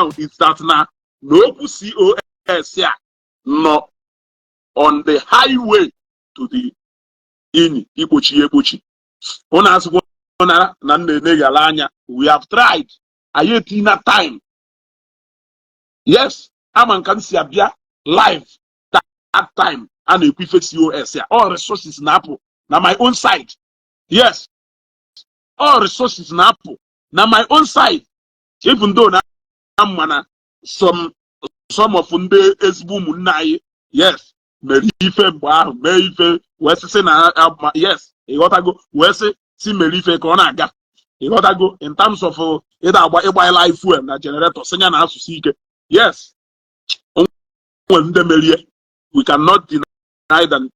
now is that na okwu COS a nọ on the highway to the ini ikpochi ya ekpochi. Ụnụ asịkwa na na nna eneghala anya. We have tried. Anyị etina time. Yes, ama nka m si abịa live that time a na-ekwu ife COS ya. All resources na-apụ na my own side. Yes, all resources na-apụ na my own side, even though na mma na some of ndị ezigbo ụmụnne anyị, yes, mere ife mgbe ahụ, mee ife wee sị na yes, ịghọtago, wee sị si mere ife ka ọ na-aga, ịghọtago, in terms of ịda agba ịgba live fuel na generator, sị ya na asụsụ ike. Yes, o nwere ndị merie. We cannot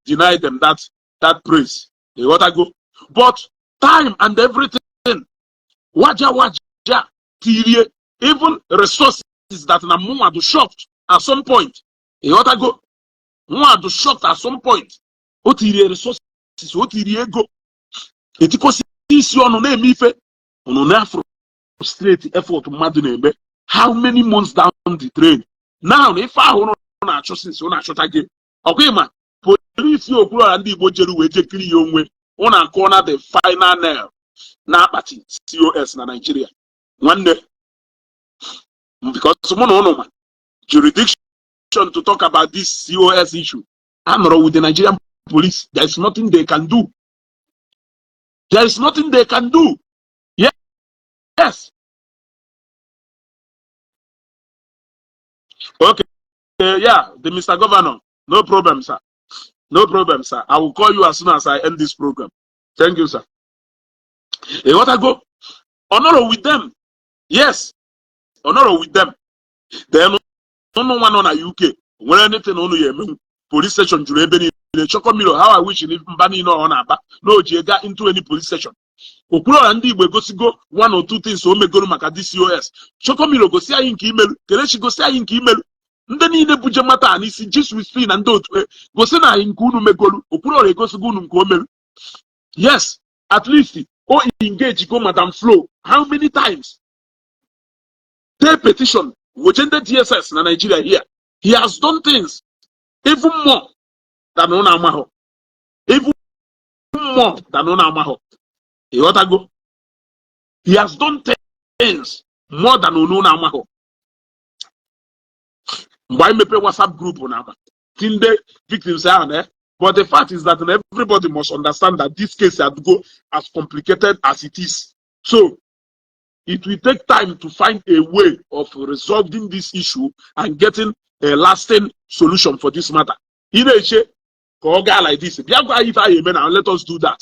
deny them that praise, ịghọtago. But time and everything, waja waja tirie, even resources that na mụnwa do shocked at some point, ịghọtago, nwa do shocked at some point. O tirie resources, o tirie ego, etikosi isi ọnụ na-eme ife unu na frustrate effort mmadụ na-eme. How many months down the train now na ife ahụ unu na-achụ since unu achọta gị ọkwa ịma polisi Okwuluọra ndị Igbo jere wee jekiri ya onwe unu akụọ na the final nail na akpati COS na Nigeria, nwanne, because mụ na ụnụ ma jurisdiction to talk about this COS issue anọrọ with the Nigerian police. There is nothing they can do. There is nothing they can do. Yes, okay, yeah, the Mr. Governor, no problem, sir. No problem, sir. I will call you as soon as I end this program. Thank you, sir. Ịghọtago, ọnọrọ with them. Yes, ọnọrọ with them. Then ụnụ nwa nọ na UK nwere anything ụnụ ya emenwu? Police station juru ebe niile. Chokomilo, how I wish mba niile ọ na-aba na o ji ga into any police station. Okwuluọra ndị Igbo egosigo one or two things o megoro maka DCOS. Chokomilo, gosi anyị nke imelu. Kelechi, gosi anyị nke imelu. Ndị niile buje mata n'isi Jesus na ndị otu gosi na anyị nke unu megolu. Okwuluọra egosigo unu nke o meru. Yes, at least o engage go Madam Flo how many times, take petition weche ndị DSS na Nigeria here. He has done things even more than unu amahụ, even more than unu amahụ, ịghọtago. He has done things more than unu amahụ. Mgbe anyị mepere WhatsApp group na ama ti ndị victims ahụ na. But the fact is that everybody must understand that this case had go as complicated as it is, so it will take time to find a way of resolving this issue and getting a lasting solution for this matter. Ị na-eche ka ọ gaa like this, bịa gwa anyị ife anyị eme na let us do that.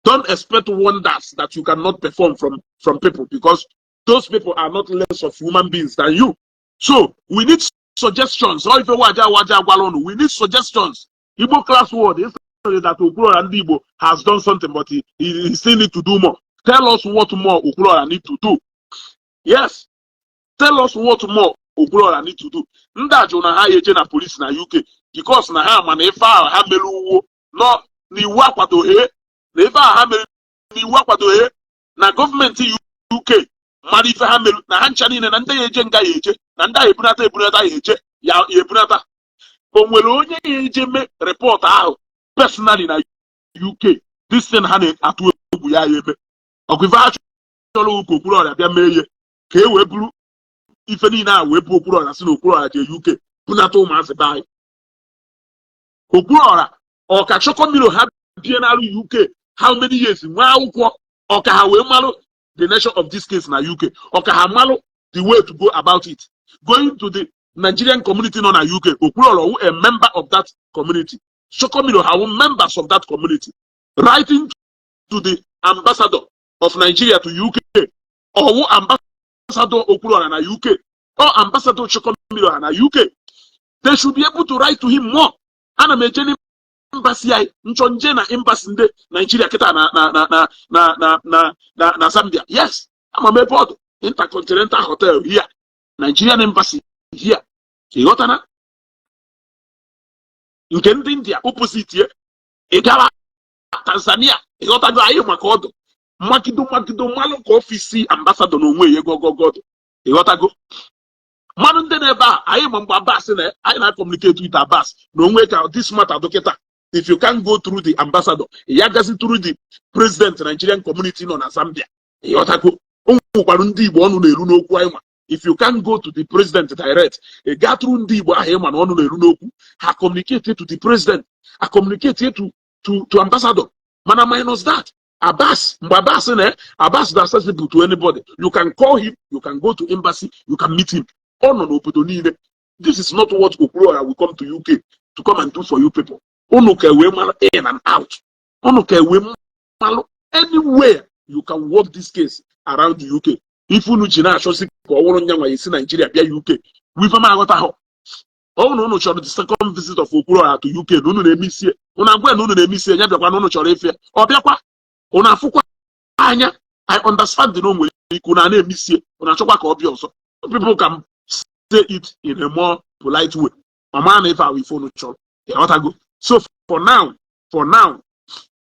Don't expect wonders that you cannot perform from people, because those people are not less of human beings than you. So we need suggestions. Ọ ife waja waja agwala unu, we need suggestions. Igbo Class World is that Okwuluọra ndị Igbo has done something, but he still need to do more. Tell us what more Okwuluọra need to do. Yes, tell us what more Okwuluọra need to do. Ndị a jụrụ na ha ya eje na police na UK because na ha ma na ife ahụ ha mere uwo nọ n'iwu akwadoghị, na ife ahụ ha mere n'iwu akwadoghị, na gọọmenti UK mara ife ha mere, na ha ncha niile na ndị ya eje nga ya eje, na ndị ahụ ebunata ebunata ya eje ya ya ebunata. O nwere onye ya eje mee report ahụ personally na UK? This thing ha na-atụ egwu ya ya eme ọkwa ife ha chọrọ ka Okwuluọra bịa mee ihe ka e wee buru ife niile a wee bụ Okwuluọra si na Okwuluọra jee UK bunata ụmụazị be anyị. Okwuluọra ọka Chokomilo ha bie n'alụ UK how many years, nwee akwụkwọ ọka ha wee malụ the nature of this case na UK, ọka ha malụ the way to go about it, going to the Nigerian community nọ na UK. Okwuluọra wụ a member of that community. Chokomilo ha wụ members of that community. Writing to the ambassador of Nigeria to UK, ọwụ ambassador Okwuluọra na UK or ambassador Chokomilo na UK, they should be able to write to him more. Ana m eje embassy anyị nchọ nje na embassy ndị Nigeria kịta na Zambia. Yes, ama m ebe ọdụ Intercontinental Hotel here, Nigerian embassy here, ịghọtana, nke ndị India opposite ye. Ị gara Tanzania, ịghọtago, anyị maka ọdụ mmakido mmakido mmalụ ka office ambassador na onwe ya gogogodo. Ịghọtago? Mmadụ ndị na-ebe a, anyị ma mgbe Abbas na anyị na-communicate with Abbas na onwe ka this matter dọkịta. If you can go through the ambassador, ya gazi through the president Nigerian community nọ na Zambia. Ịghọtago? O nwekwara ndị Igbo ọnụ na-eru n'okwu anyị ma. If you can go to the president direct, ị gaa through ndị Igbo ahụ ịma na ọnụ na-eru n'okwu, ha communicate to the president, ha communicate to ambassador. Mana minus that, Abbas, mgbe Abbas na Abbas dị accessible to anybody. You can call him, you can go to embassy, you can meet him. Ọ nọ n'obodo niile. This is not what Okwuluora will come to UK to come and do for you people. Unu ka wee mara in and out. Unu ka wee malụ anywhere you can work this case around the UK. If unu ji na-achọsi ka ọ wụrụ nyanwa esi Nigeria bịa UK, wife m aghọtaghọ. Ọ bụrụ na unu chọrọ the second visit of Okwuluora to UK, na unu na-eme isie, unu agwa na unu na-eme isie, ya bịakwa, na unu chọrọ ife ọ bịakwa, unu afụkwa anya. I understand na o nwere ike unu a na-eme isie, unu achọkwa ka ọ bịa ọzọ. People can say it in a more polite way, ma mara na ife ahụ ife unu chọrọ. Ịghọtago? So for now,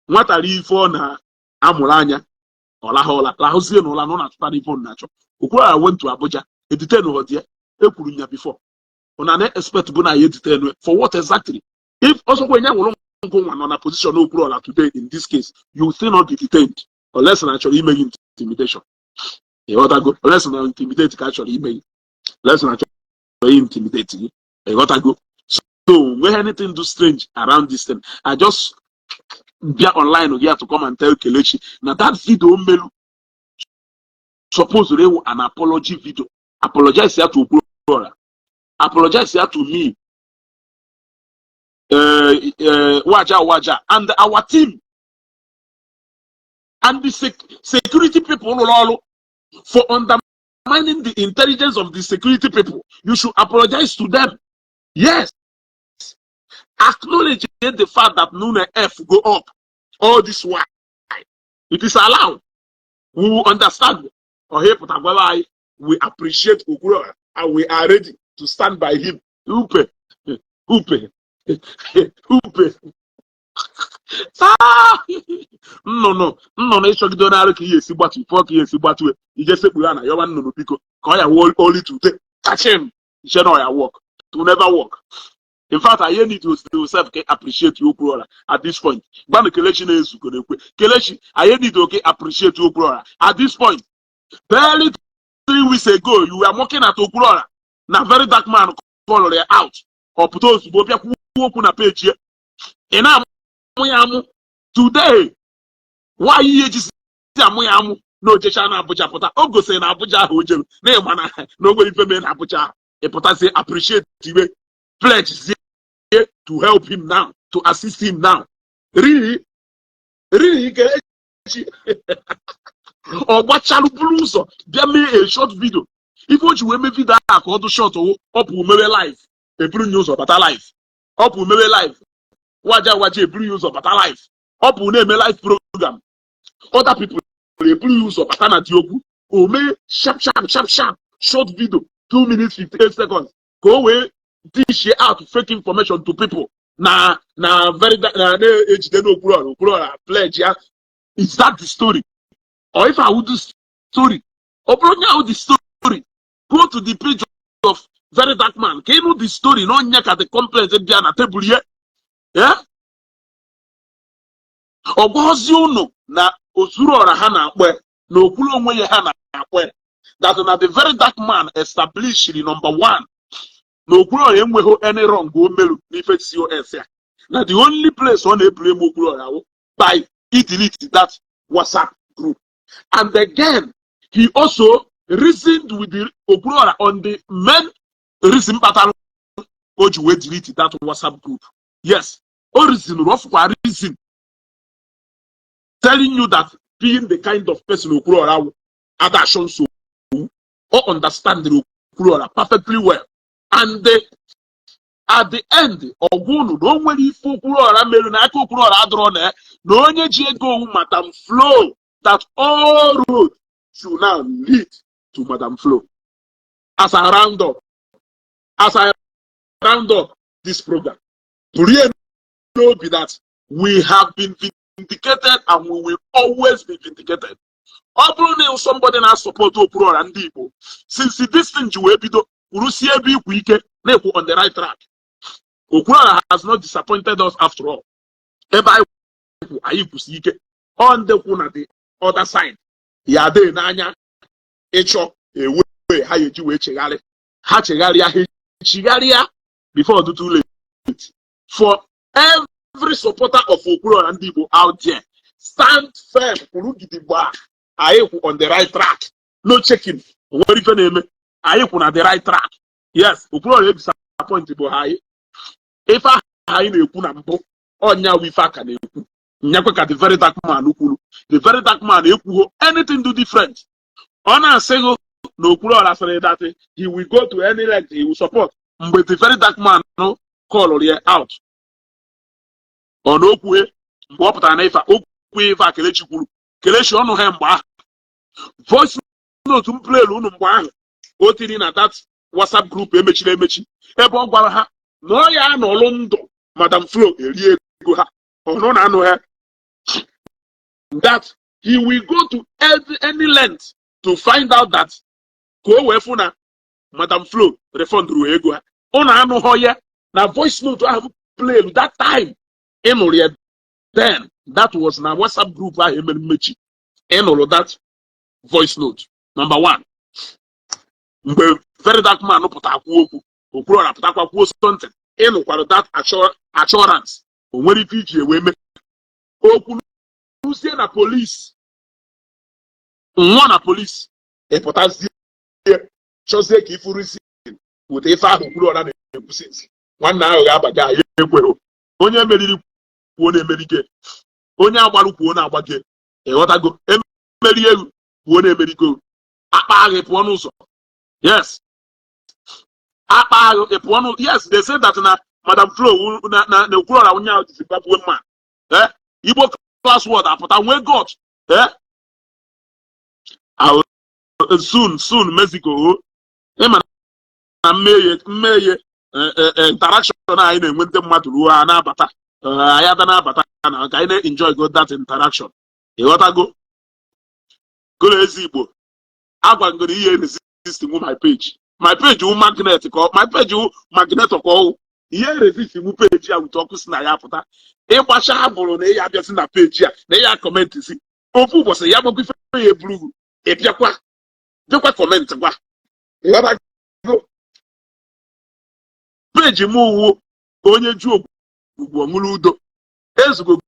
nwata rie ife ọ na-amụrụ anya, ọ lahụ ụla, lahụzie n'ụla na ọ na-achụtara ife unu na-achọ. Okwuluora went to Abuja, e-detain họdie ekwuru nya before. Una na-expect bụ na ya e-detain for what exactly? If ọsọkwa enye nwụrụ ngụ nwa nọ na position Okwuluora today in this case, you will still not be detained unless na chọrọ ime gị intimidation. Ịghọtago? Unless na intimidate ka a chọrọ ime gị, unless na chọrọ intimidate gị. Ịghọtago? So nweghị anything do strange around this thing. I just bịa online here to come and tell Kelechi na that video melu suppose ịwụ an apology video. Apologize ya to Okwuluora, apologize ya to me, waja waja and our team and the security people rụrụ ọrụ for undermining the intelligence of the security people. You should apologize to them. Yes, acknowledge the fact that Nuna F go up all this while. It is allowed, we will understand. Ọhịpụta gwara anyị, we appreciate Okwuluora and we are ready to stand by him. Upe upe upe. Ah! Nnụnụ nnụnụ ịchọgide n'arụ ka ihe esi gbatu fụọ ka ihe esi gbatu, ije sekpuru ya na yọba nnụnụ biko ka ọ ya wuo only today, catch him, iche na ọ ya work. It will never work. In fact, I need to self ka appreciate Okwuluora at this point. Gbanụ Kelechi na-ezugo na-ekwe Kelechi, I need to appreciate Okwuluora at this point. Barely 3 weeks ago, you were mocking at Okwuluora na Very Dark Man called ya out. Ọ pụta ozugbo bịa kwuo okwu na peji ya, ị na-amụ ya amụ. Today, why ihe eji si amụ ya amụ na ojecha na Abuja pụta? O gosiri na Abuja ahụ o jere na ịma na o nwere ife mee na Abuja ahụ. Ịpụtazie appreciate iwe, pledge zie to help him now, to assist him now. Really, really, Kelechi, ọ gbachalụ buru ụzọ bịa mee a short video. Ife o ji wee mee video ahụ ka ọ dụ short, ọ pụ mewe live, eburu ya ụzọ bata live. Ọ pụ mewe live, waja waja, eburu ya ụzọ bata live. Ọ pụ na-eme live program, other people eburu ya ụzọ bata na dị okwu. O mee sharp sharp sharp sharp short video, 2 minutes 58 seconds, ka o wee dish out fake information to people na very na na-ejide n'Okwuluora. Okwuluora pledge ya. Is that the story? Or if I would do story, ọ bụrụ onye ahụ the story, go to the page of Very Dark Man ka ịnụ the story na onye ka the complaint bịa na tebụl ya. Yeah? Ọ gwazi unu na Ozuruọra ha na-akpọ ya, na okwuru onwe ya ha na-akpọ ya, that na the Very Dark Man established, number one, na Okwuluọra enweghị any wrong o meru n'ife COS ya, na the only place ọ na-eburu eme Okwuluọra wụ by delete that WhatsApp group. And again, he also reasoned with the Okwuluọra on the main reason kpatara o ji wee delete that WhatsApp group. Yes, o reason, ọ fụkwa reason, telling you that being the kind of person Okwuluọra wụ, adashọ nsogbu, o understand the Okwuluọra perfectly well. And at the end, ọgwa unu na o nwere ife Okwuluọra merụ na aka Okwuluọra adọrọ na ya, na onye ji ego owu Madam Flo, that all road should now lead to Madam Flo. As I round up this program, buru ya n'obi that we have been vindicated and we will always be vindicated. Ọ bụrụ na somebody na-support Okwuluọra ndị Igbo since this thing ji wee bido, kwurusie ebe ikwu ike na-ekwu on the right track. Okwuluọra has not disappointed us after all. Ebe anyị kwu, anyị kwụsi ike. Ọ ndị kwu na the other side ya adịghị n'anya ịchọ ewe ha eji wee chegharị. Ha chegharịa, ha chigharịa before too late. For every supporter of Okwuluọra ndị Igbo out there, stand firm, kwuru gidigba. Anyị kwụ on the right track, no checking. Onwere ife na-eme, anyị kwụ na the right track. Yes, Okwuluọra e disappoint bụ ha anyị. Ife ahụ anyị na-ekwu na mbụ, ọnya wụ ife aka na-ekwu nyekwe ka the Very Dark Man kwuru. The Very Dark Man ekwugo anything do different. Ọ na-asị gị na Okwuluọra sịrị that he will go to any length, he will support. Mgbe the Very Dark Man callụrụ ya out, ọ na okwue mgbe ọ pụtara na ife okwu, ife a Kelechi kwuru, Kelechi ọnụ ha mgbe ahụ, voice note m playlu unu mgbe ahụ o tiri na that WhatsApp group emechiri emechi, ebe ọ gwara ha na ọ ya anọlụ ndụ Madam Flo erie ego ha, ọnụ na anụ ha, that he will go to any length to find out that ka o wee fụ na Madam Flo refunduru ego ha. Ụnụ anụghọ ya na voice note ahụ playlu that time? Ịnụrụ ya then? That was na WhatsApp group ahụ emere mmechi. Ịnụrụ that voice note? Number one, mgbe Very Dark Man pụta kwuo okwu, Okwuluọra pụtakwa kwuo something, ịnụkwara that assurance? O nwere ife iji ewe mee okwu ruzie na police nwụọ na police, ịpụtazie chọzie ka ifuru isi weta ife ahụ Okwuluọra na-ekwusi ntị. Nwanne ahụ ga-abaga. Anyị ekweghị. Onye meriri kwuo na-emerike, onye agbarụ kwuo na-agbage. Ịghọtago? Emeri egwu kwuo na-emeriko. Akpa agha pụọ n'ụzọ. Yes, akpa agha pụọ n'ụzọ. Yes, they say that na Madam Flo na Okwuluọra onye ahụ Zimbabwe man, eh, Igbo class world apụta nwee God, eh, soon soon Mexico o ịma na mmehie mmehie interaction anyị na-enwe, ndị mmadụ ruo ha na-abata, anyị ada na-abata na ka anyị na-enjoy go that interaction. Ịghọtago? Gụrụ ezi Igbo agwagoro ihe resist nwu my page. My page wụ magnet, ka my page wụ magnet, ka ọwụ ihe resist nwu page a wute ọkụ si na ya pụta. Ịgbacha bụrụ na ya abịasị na page a na ya comment si ofu ụbọchị ya gbakwa ife ya eburu ịbịakwa bịakwa comment gwa. Ịghọtago? Page m wụ onye ju ogwugwu ọṅụrụ udo. Ezugo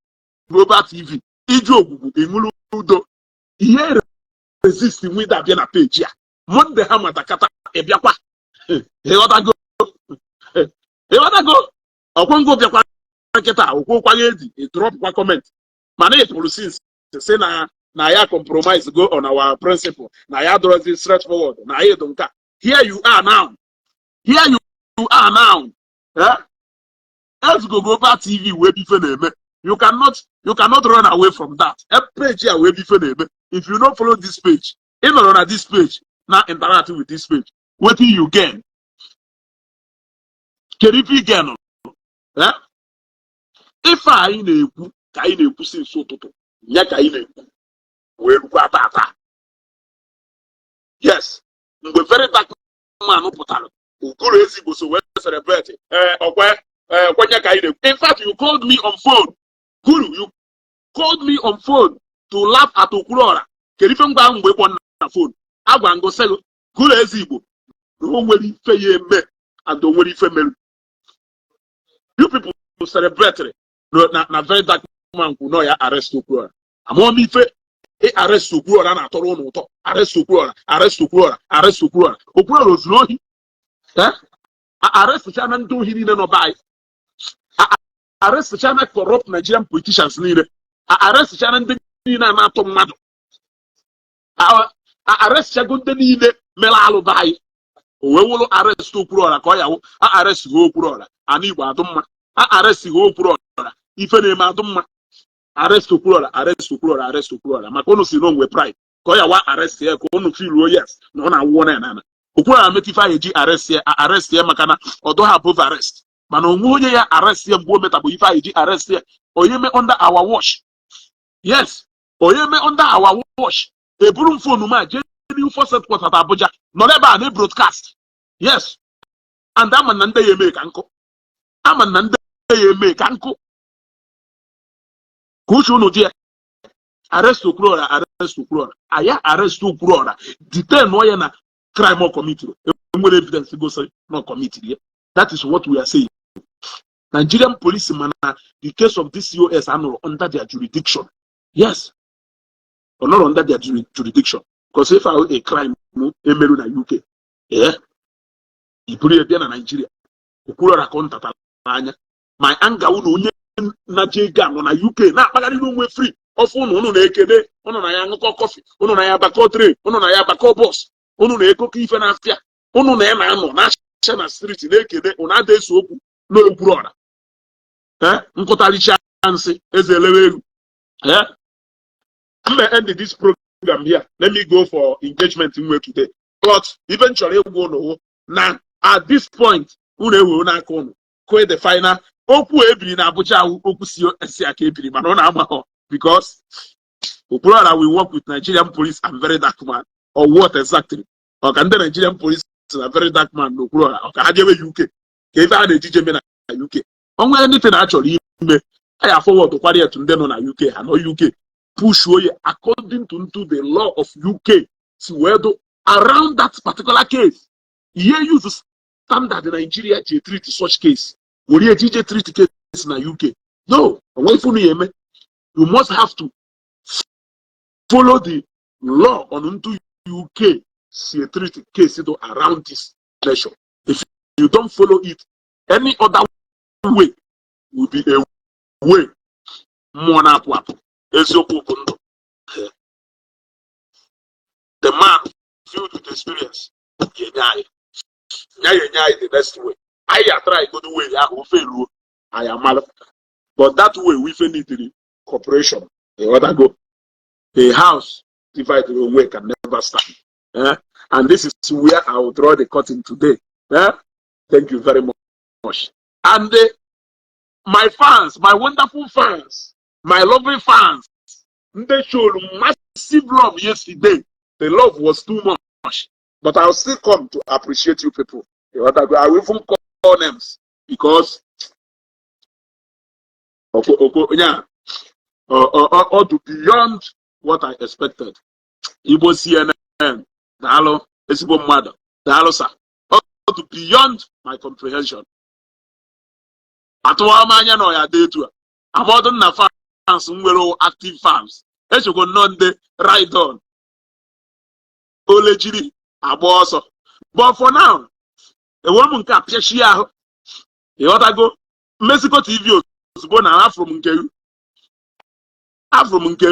Global TV, iju ogwugwu ịṅụrụ udo. Ihe resist nwida abịa na page a Monday ha matakata ịbịakwa. Ịghọtago? Ịghọtago? Ọkwango bịakwa nkịta okwokwaghị edi dropkwa comment, mana ị pụrụ since si na ya compromise go on our principle, na ya dọrọzi straightforward na ya edo nka. Here you are now, here you are now, eh? Ezugo Global TV wee bife na-eme. You cannot run away from that page a wee bife na-eme. If you no follow this page, ị nọrọ na this page na interact with this page, wetin you gain? Kedu ife ị gain? Eh? Ife a anyị na-ekwu ka anyị na-ekwu since ụtụtụ ya ka anyị na-ekwu wee rukwa tata. Yes, mgbe Very Dark Man pụtara, Uguru Ezigbo so wee celebrate. Ee, ọkwe ee kwenye ka anyị na-ekwu. In fact, you called me on phone. Guru, you called me on phone to laugh at Okwuluọra. Kedu ife ngwa ahụ mgbe ịkpọ na phone agwa ngo sị Guru Ezigbo na o nwere ife ya eme and o nwere ife mere? You people celebrate na Very Dark Man kwu nọ ya arrest Okwuluọra. Amụọ m ife arrest Okwuluọra na-atọrọ ụnụ ụtọ. Arrest Okwuluọra, arrest Okwuluọra, arrest Okwuluọra. Okwuluọra ozuru ohi? Arrestchana ndị ohi niile nọ be anyị, arrestchana corrupt Nigerian politicians niile, arrestchana ndị niile a na-atọ mmadụ, arrestchago ndị niile mere alụ be anyị. O wee wụrụ arrest Okwuluọra ka ọ ya wụ a arrest ha Okwuluọra, ana Igbo adụ mma. A arrest ha Okwuluọra, ife na-eme adụ mma. Arrest Okwuluọra, arrest Okwuluọra, arrest Okwuluọra, maka ụnụ si na onwe pride ka ọ ya wa arrest ya, ka ụnụ filuo yes na ọ na-awụọ na ya nana Okwuluọra metụ ife ahụ eji arrest ya, arrest ya, maka na ọ dọghị above arrest. Mana onwe onye ya arrest ya mgbe o metabụ ife ahụ eji arrest ya, onye me under our watch. Yes, onye me under our watch. Eburu m phone m a jee New Force headquarters at Abuja, nọrọ ebe a na broadcast. Yes, and ama na ndị ya eme ka nkụ, ama na ndị ya eme ka nkụ, ka uche unu dị ya. Arrest Okwuluora, arrest Okwuluora, aya arrest Okwuluora, detain ya na crime ọ committed. Enwere evidence gosiri na ọ committed ya. That is what we are saying. Nigerian police, mana the case of this COS anọrọ under their jurisdiction. Yes, ọ nọrọ under their jurisdiction, because if a crime emerụ na UK, eh, iburu ya bịa na Nigeria, Okwuluora ka ọ ntatara anya. My anger unu, onye na-aje ego a nọ na UK na-akpagharị n'onwe free ọfụ ụnụ, ụnụ na-ekene, ụnụ na ya aṅụkọ coffee, ụnụ na ya abakọ train, ụnụ na ya abakọ bus, ụnụ na-ekokọ ife n'afịa, ụnụ na ya na-anọ na-acha na street na-ekene, ụnụ ada eso okwu n'Okwuluora. Nkụtaricha nsị eze elewe elu. Mbe end this program here. Let me go for engagement nwe today, but ife m chọrọ ịgwa ụnụ wụ na at this point, unu ewewo n'aka ụnụ kwe the final okwu ebiri na Abuja awụ okwu si esi aka ebiri, mana ọ na-amaghọ because Okwuluora will work with Nigerian police and Very Dark Man or what exactly? Ọ ka ndị Nigerian police na Very Dark Man na Okwuluora, ọ ka ha jebe UK ka ife a na-ejije eme na UK? Onwe anything a chọrọ ime, a ya forward kwara etu ndị nọ na UK, ha nọ UK pushuo ya according to into the law of UK si wee do around that particular case. Ihe use standard Nigeria ji treat such case were ejije treat case na UK, no. Onwe ife unu ya eme, you must have to follow the law on into UK si treat case do around this nation. If you don't follow it, any other way will be a way mmụọ na-apụ apụ. Eziokwu bụ ndụ. The man filled with experience ga-enye anyị ya, ga-enye anyị the next way. Anyị atry go the way ahụ, ofe ruo anyị amalụ, but that way we need cooperation. Ịghọtago? A house divided onwe can never stand, eh? And this is where I will draw the curtain today, eh? Thank you very much. And my fans, my wonderful fans, my lovely fans, they showed massive love yesterday. The love was too much, but I'll still come to appreciate you people. Ịghọtago? I will even call names because oko oko yeah, ọ do beyond what I expected. Igbo CNN, daalụ, ezigbo mmadụ, daalụ sir. Ọ do beyond my comprehension. Atụwa m anya na ọ ya dị etu a. Amọdụ nna fans m nwere active fans, echekwa nnọọ ndị ride on ole jiri agba ọsọ, but for now enwere m nke a pịachie ahụ. Ịghọtago? Mexico TV ozugbo na afụrụ m nke afụrụ m nke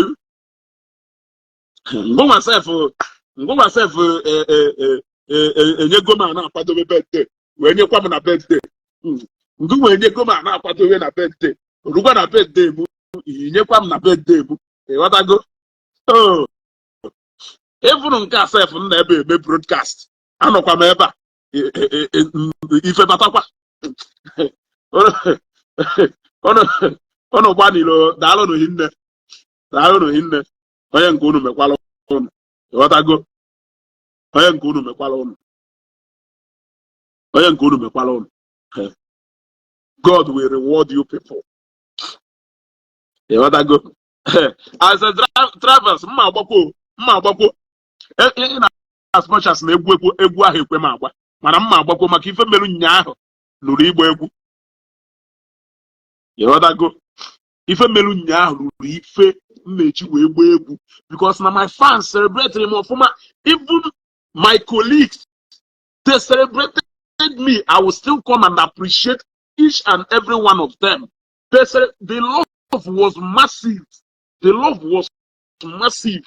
ngụnwa sef, ngụnwa sef enyego m a na-akwadobe birthday wee nyekwa m na birthday. Ngụnwa enyego m a na-akwadobe na birthday, orukwa na birthday mụ, nyekwa m na birthday mụ. Ịghọtago? O ịfụrụ nke a sef m na ebe eme broadcast, anọkwa m ebe a ife batakwa ụnụ gbanilo. Daalụnụ hinne, daalụnụ hinne. Onye nke unu mekwala ụnụ. Ịghọtago? Onye nke unu mekwala ụnụ, onye nke unu mekwala ụnụ. God will reward you people. Ịghọtago? As a travels, mma agbakwo, mma agbakwo ị na as much as na egwu egwu ahụ ekwe m agba, mana mma agbakwo maka ife merụ nya ahụ lụrụ igba egwu. Ịghọtago? Ife merụ nya ahụ ruru ife mmechi wee gbaa egwu, because na my fans celebrated m ọfụma. Even my colleagues, they celebrated me. I will still come and appreciate each and every one of them. The love was massive, the love was massive.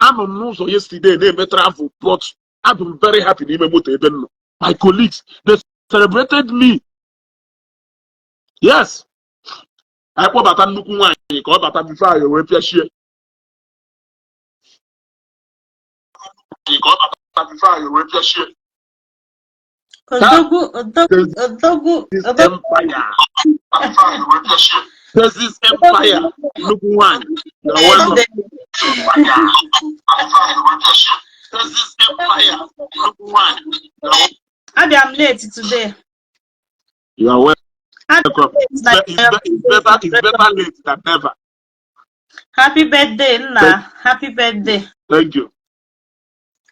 Anọ m n'ụzọ yesterday na-eme travel, but adụ m very happy n'ime moto ebe m nọ. My colleagues, they celebrated me. Yes, anyị kpọbata nnukwu nwaanyị ka ọ bata before anyị wee pịachie, ka ọ bata before anyị wee pịachie. Odogwu, odogwu, odogwu, This odogwu. Empire. This is empire. Nnukwu nwaanyị, you're welcome. Nwaanyị. Abịa m late today. You are Abịa welcome. m late na It's better late than never. Happy birthday, nna. Thank, Happy birthday. Thank you.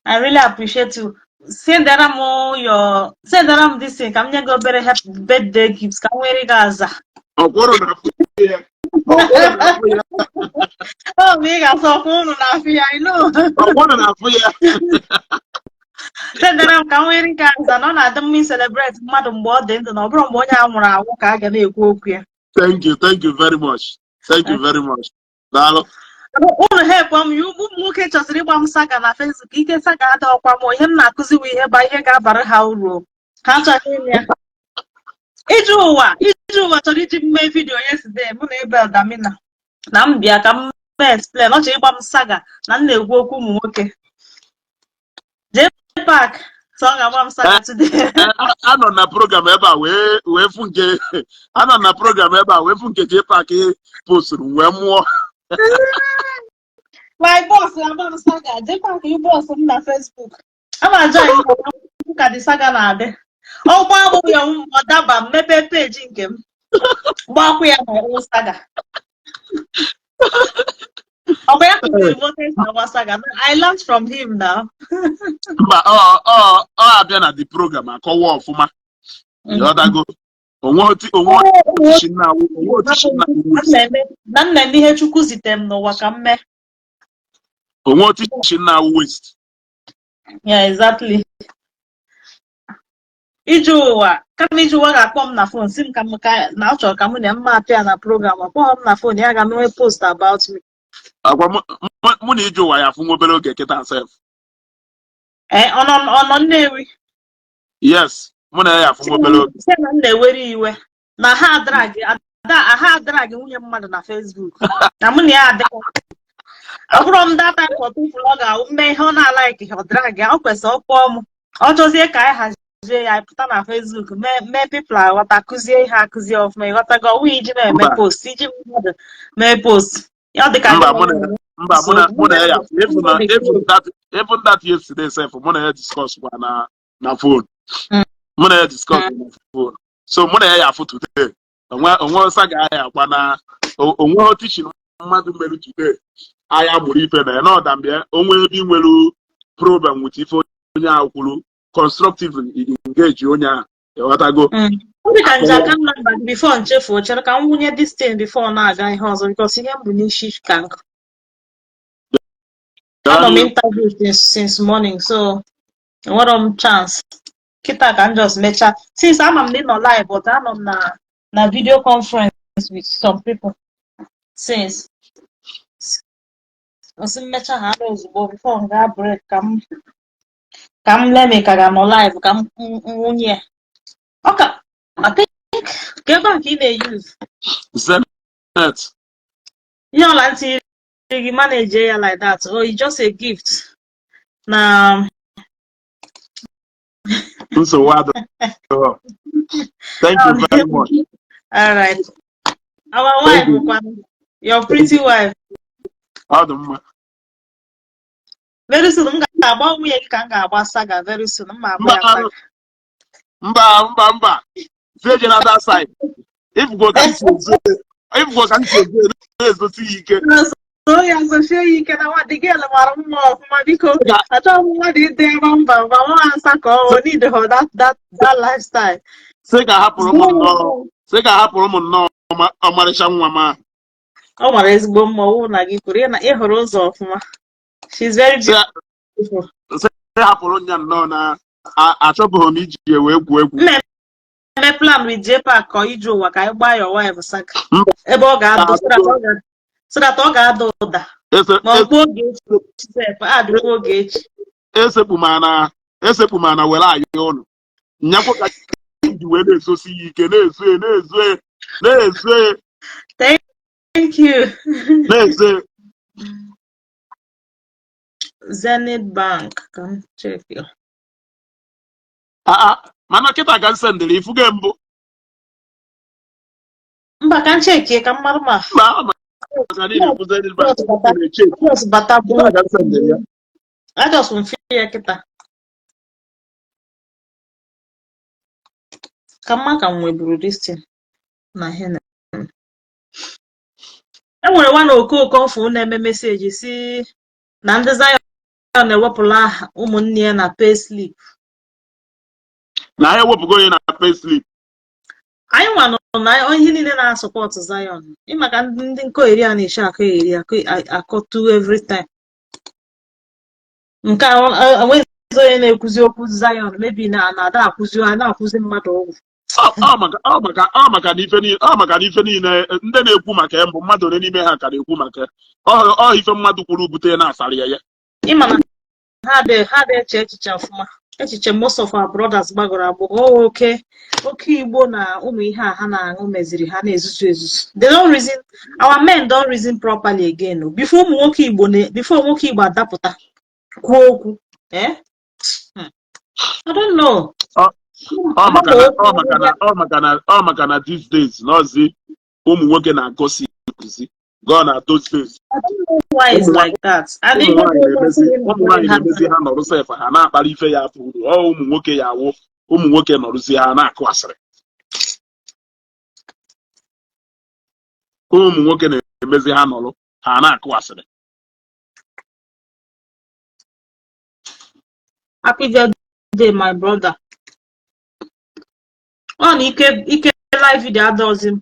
I really appreciate you. Sendara m this thing ka m nye gị obere happy birthday gifts ka m nwere gị aza. Ọkwụrụ na afụ ya. Ọkwụrụ na afụ ya. Oh, ma ị ga-asọ ọkwa ụnụ na-afụ ya, I know. Ọkwụrụ na afụ ya. Sendara m ka m nwere gị aza na ọ na-adị mma celebrate mmadụ mgbe ọ dị ndụ, na ọ bụrụ mgbe onye a nwụrụ anwụ ka a ga na-ekwu okwu ya. Thank you, thank you very much. Thank you very much. Daalụ. Ụnụ help m ya. Ụmụ nwoke chọsịrị ịgba m saga na Facebook. Ike saga ada ọkwa m. Ihe m na-akụzi bụ ihe ba ihe ga-abara ha uru. Ha chọrọ ime ya. Ije ụwa, ije ụwa chọrọ iji m mee video yesterday. Mụ na Ebel Damina na m bịa ka m mee explain. Ọ chọrọ ịgba m saga na m na-ekwu okwu ụmụ nwoke. Jee park, so ọ ga-agba m saga today. Anọ na program ebe a wee fụ nke anọ na program ebe a wee fụ nke J Park posturu wee mụọ. My boss na-agba m saga. Jee park, ị boss m na Facebook. Ama join ka dị saga na-adị. Ọ gba agbụ ya, ọ daba m mepee peji nke m, gbakwu ya my own saga. Ọ bụ ya kụziri m otu esi agba saga. I learned from him now. Mba, ọ abịa na the program akọwa ọfụma. Ịghọtago? Onwe otichi nna awụ, onwe otichi nna awụ. Na m na-eme ihe Chukwu zitere m n'ụwa ka m mee. Onwe otichi nna awụ waste. Yeah, exactly. Ije ụwa, kama ije ụwa ga-akpọ m na phone si m ka m ka na ọ chọrọ ka mụ na mma apịa na program, ọ kpọghọ m na phone, ya ga mewe post about me. Agwa mụ na ije ụwa ya afụ nwa obere oge kịta sef. Ee, ọ nọ Nnewi? Yes, mụ na ya ya afụ nwa obere oge. Sị na m na-ewere iwe na ha adrag ada, ha adrag nwunye mmadụ na Facebook, na mụ na ya adịghị. Ọ bụrụ m that type of people ọ ga-awụ mme ihe ọ na-alike, ọ drag ya. Ọ kwesịrị ọ kpọọ m, ọ chọzie ka anyị hazie ya, anyị pụta na Facebook mee people aghọta, kụzie ihe, akụzie ọfụma. Ịghọtago? Ọwụ iji na-eme Mba. post, iji mmadụ mee post, ya ọ dị ka Mba, mụ na ya even na even that yesterday sef, mụ na ya discuss kwa na phone. Mụ na ya discuss na phone, so mụ na ya ya afụ today. Onwe saga ya akwa na onwe teaching mmadụ mere today anya mụrụ ife na ya na ọdambịa. Onwe ebe ị nwere problem with ife onye ahụ kwuru, constructively engage onye ahụ. Ịghọtago? Ọ dị ka nje aka nọmba gị before nchefuo. Chere ka m wụnye this thing before na-aga ihe ọzọ, because ihe m bụ n'isi ka nkụ. Anọ m interview since morning, so enwere m chance kịta ka m just mechaa. Since ama m na ị nọ live, but anọ m na video conference with some people since. Osi mmecha ha anụ ozugbo before m gaa break, ka m lemi ka ga-anọ live ka m nwunye ya. Ọ ka I think ka ebe a ka ị na-use. Zenith. Ihe ọla ntị gị, manage ya like that. Oh, it's just a gift na. Nsogbu adịghị. Thank you very much. All right, our Thank wife you. bụkwanụ, your pretty wife? Ọ dị mma. Very soon m ga-agba nwunye gị ka m ga-agba saga. Very soon m ma agba Mba. ya saga. Mba, mba, mba, sie na that side. Ifugo ka m si ezo, ifugo ka m si ezo, na-ezosi ya ike. So ya zochie ya ike na nwa the girl mara mma ọfụma. Biko, achọghị m mmadụ ịdị ebe mba mba nwa asa ka ọ need her that lifestyle. Sị ka hapụrụ m nnọọ, sị ka hapụrụ m nnọọ ọmarịcha nwa m ahụ. Ọ mara ezigbo mma. Ọwụ na gị kwuru ị hụrụ ụzọ ọfụma. She's very Sị beautiful. Sị hapụrụ ya nnọọ na achọbụghị m iji ya wee gwuo egwu. M na-eme plan with JPAC ka ije ụwa ka anyị gbaa your wife saga. Mba. Ebe ọ ga-adụ so that ọ ga-ada ụda. Ma ọ gbuo oge echi sef, adịkwa oge echi. Esekpu ma na were ayọ ụnụ nyakwa ka ji wee na-ezosi ya ike, na-ezo ya, na-ezo ya, na-ezo ya. Thank you. Na-ezo ya. Zenith Bank, ka m check ya. Aa, mana kịta ka m sendịrị ifuge mbụ. Mba, ka m checkie ka m mara ma Mba, ama maka na ị na-ekwu Zenith Bank na-echeck. Just bata bụ. Kịta ka m sendịrị ya. Ajọs m fie ya kịta. Ka mma ka m nweburu this thing na ihe na e nwere nwa na okooko mfụ na-eme message si na ndị Zion ewepụla aha ụmụnne ya na payslip. Na ha ewepụgo onye na payslip? Anyị nwa nọ na ihe niile na-asupport Zion. Ịmaka ndị nkogheri a na-eche akọ eri akọtu every time. Nke a enweghịzi onye na-ekwuzi okwu Zion, maybe na na-ada akwụzi a na-akwụzi mmadụ ụgwọ. Ọ maka na ife niile ndị na-ekwu maka ya mbụ, mmadụ ole n'ime ha ka na-ekwu maka ya? Ọ ife mmadụ kwuru bute na-asara ya ya. Ịma na ha dị eche echiche ọfụma, echiche most of our brothers gbagọrọ agbagọ. Oke oke igbo na ụmụ ihe a ha na-aṅụ meziri ha na-ezuzu ezuzu. They don't reason. Our men don't reason properly again o. Before ụmụ nwoke Igbo na before nwoke Igbo adapụta kwuo okwu, eh. I don't know. Ọ maka na these days n'ọzi ụmụ nwoke na-agosi ekuzi gone na those days. I don't know why it's like that. And ụmụ nwaanyị na-emezi ha nọrụ sef, ha na-akpara ife ya afọ uru. Ọ ụmụ nwoke ya awụ ụmụ nwoke nọrụzi, ha na-akụ asịrị. Ụmụ nwoke na-emezi ha nọrụ, ha na-akụ asịrị. Happy birthday, my brother. Ọ na ike ike live video adọzi m.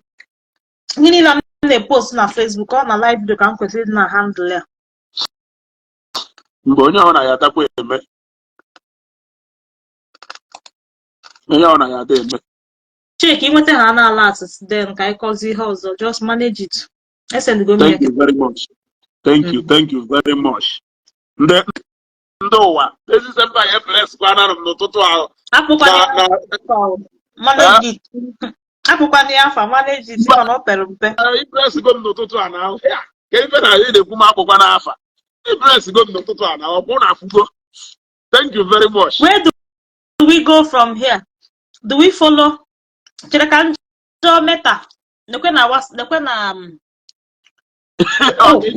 Ihe niile m na-epost na Facebook, ọ na live video ka m kwesịrị ịdị na handle ya. Mgbe onye ọbụla ya adakwa eme, onye ọbụla ya ada eme. Check inweta ha na alert, then ka anyị kọzie ihe ọzọ. Just manage it. Esendigo m ya. Thank you very much, thank you, thank you very much. Ndị ụwa ezise mba ya bless kwanara m n'ụtụtụ ahụ. Manage it. Akpụkwana ya afa, manage it, mana ọ pere mpe. I bless go m n'ụtụtụ a na ya ka ife na ị na-ekwu m akpụkwa n'afa. I bless go m n'ụtụtụ a na ọ bụ na afụgo. Thank you very much. Where do we go from here? Do we follow? Chere ka m jụọ Meta. Nekwe na nekwe na Okay,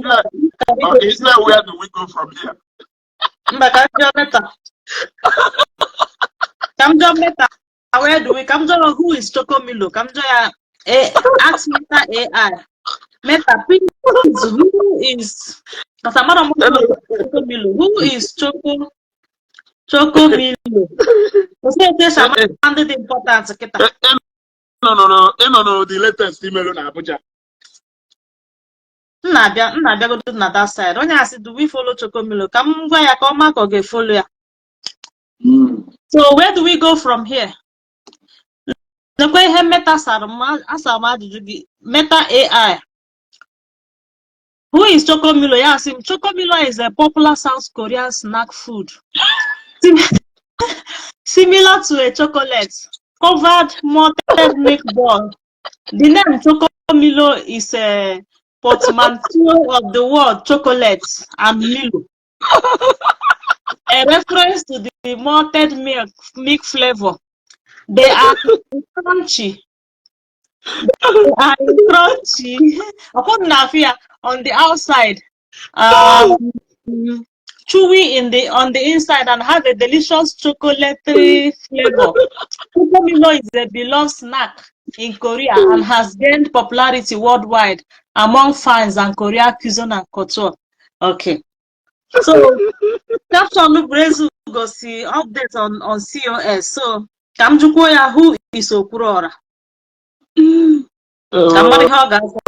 is there where do we go from here? Mba, ka m jụọ Meta. Ka m jụọ Meta. Where do we, ka m jụọ who is Chocomilo? Ka m jụọ ya, ask Meta AI. Meta, please, who is, because amara m Chocomilo. Who is Chocomilo? Osi etu esi ama ndị dị important kịta. Ị nọ na the latest imelu na Abuja. M na-abịa, m na-abịagodo na that side. Onye asị, do we follow Chocomilo? Ka m gwa ya ka ọ ma ka ọ ga-efollow ya. So where do we go from here? Nekwa ihe Meta sara m, asara m ajụjụ gị, Meta AI. Who is Chocomilo? Ya sị m, Chocomilo is a popular South Korean snack food similar to a chocolate covered malted milk ball. The name Chocomilo is a portmanteau of the word chocolate and Milo, a reference to the malted milk flavor. They are crunchy. They are crunchy. Ọkwụ na afịa on the outside, chewy in the on the inside, and have a delicious chocolatey flavor. Chocomilo is a beloved snack in Korea and has gained popularity worldwide among fans and Korea cuisine and culture. Okay. So, caption Brezu gosi update on COS. So, ka m jụkwuo ya, who is Okwuluora? Ka m mara ihe ọ ga-aza.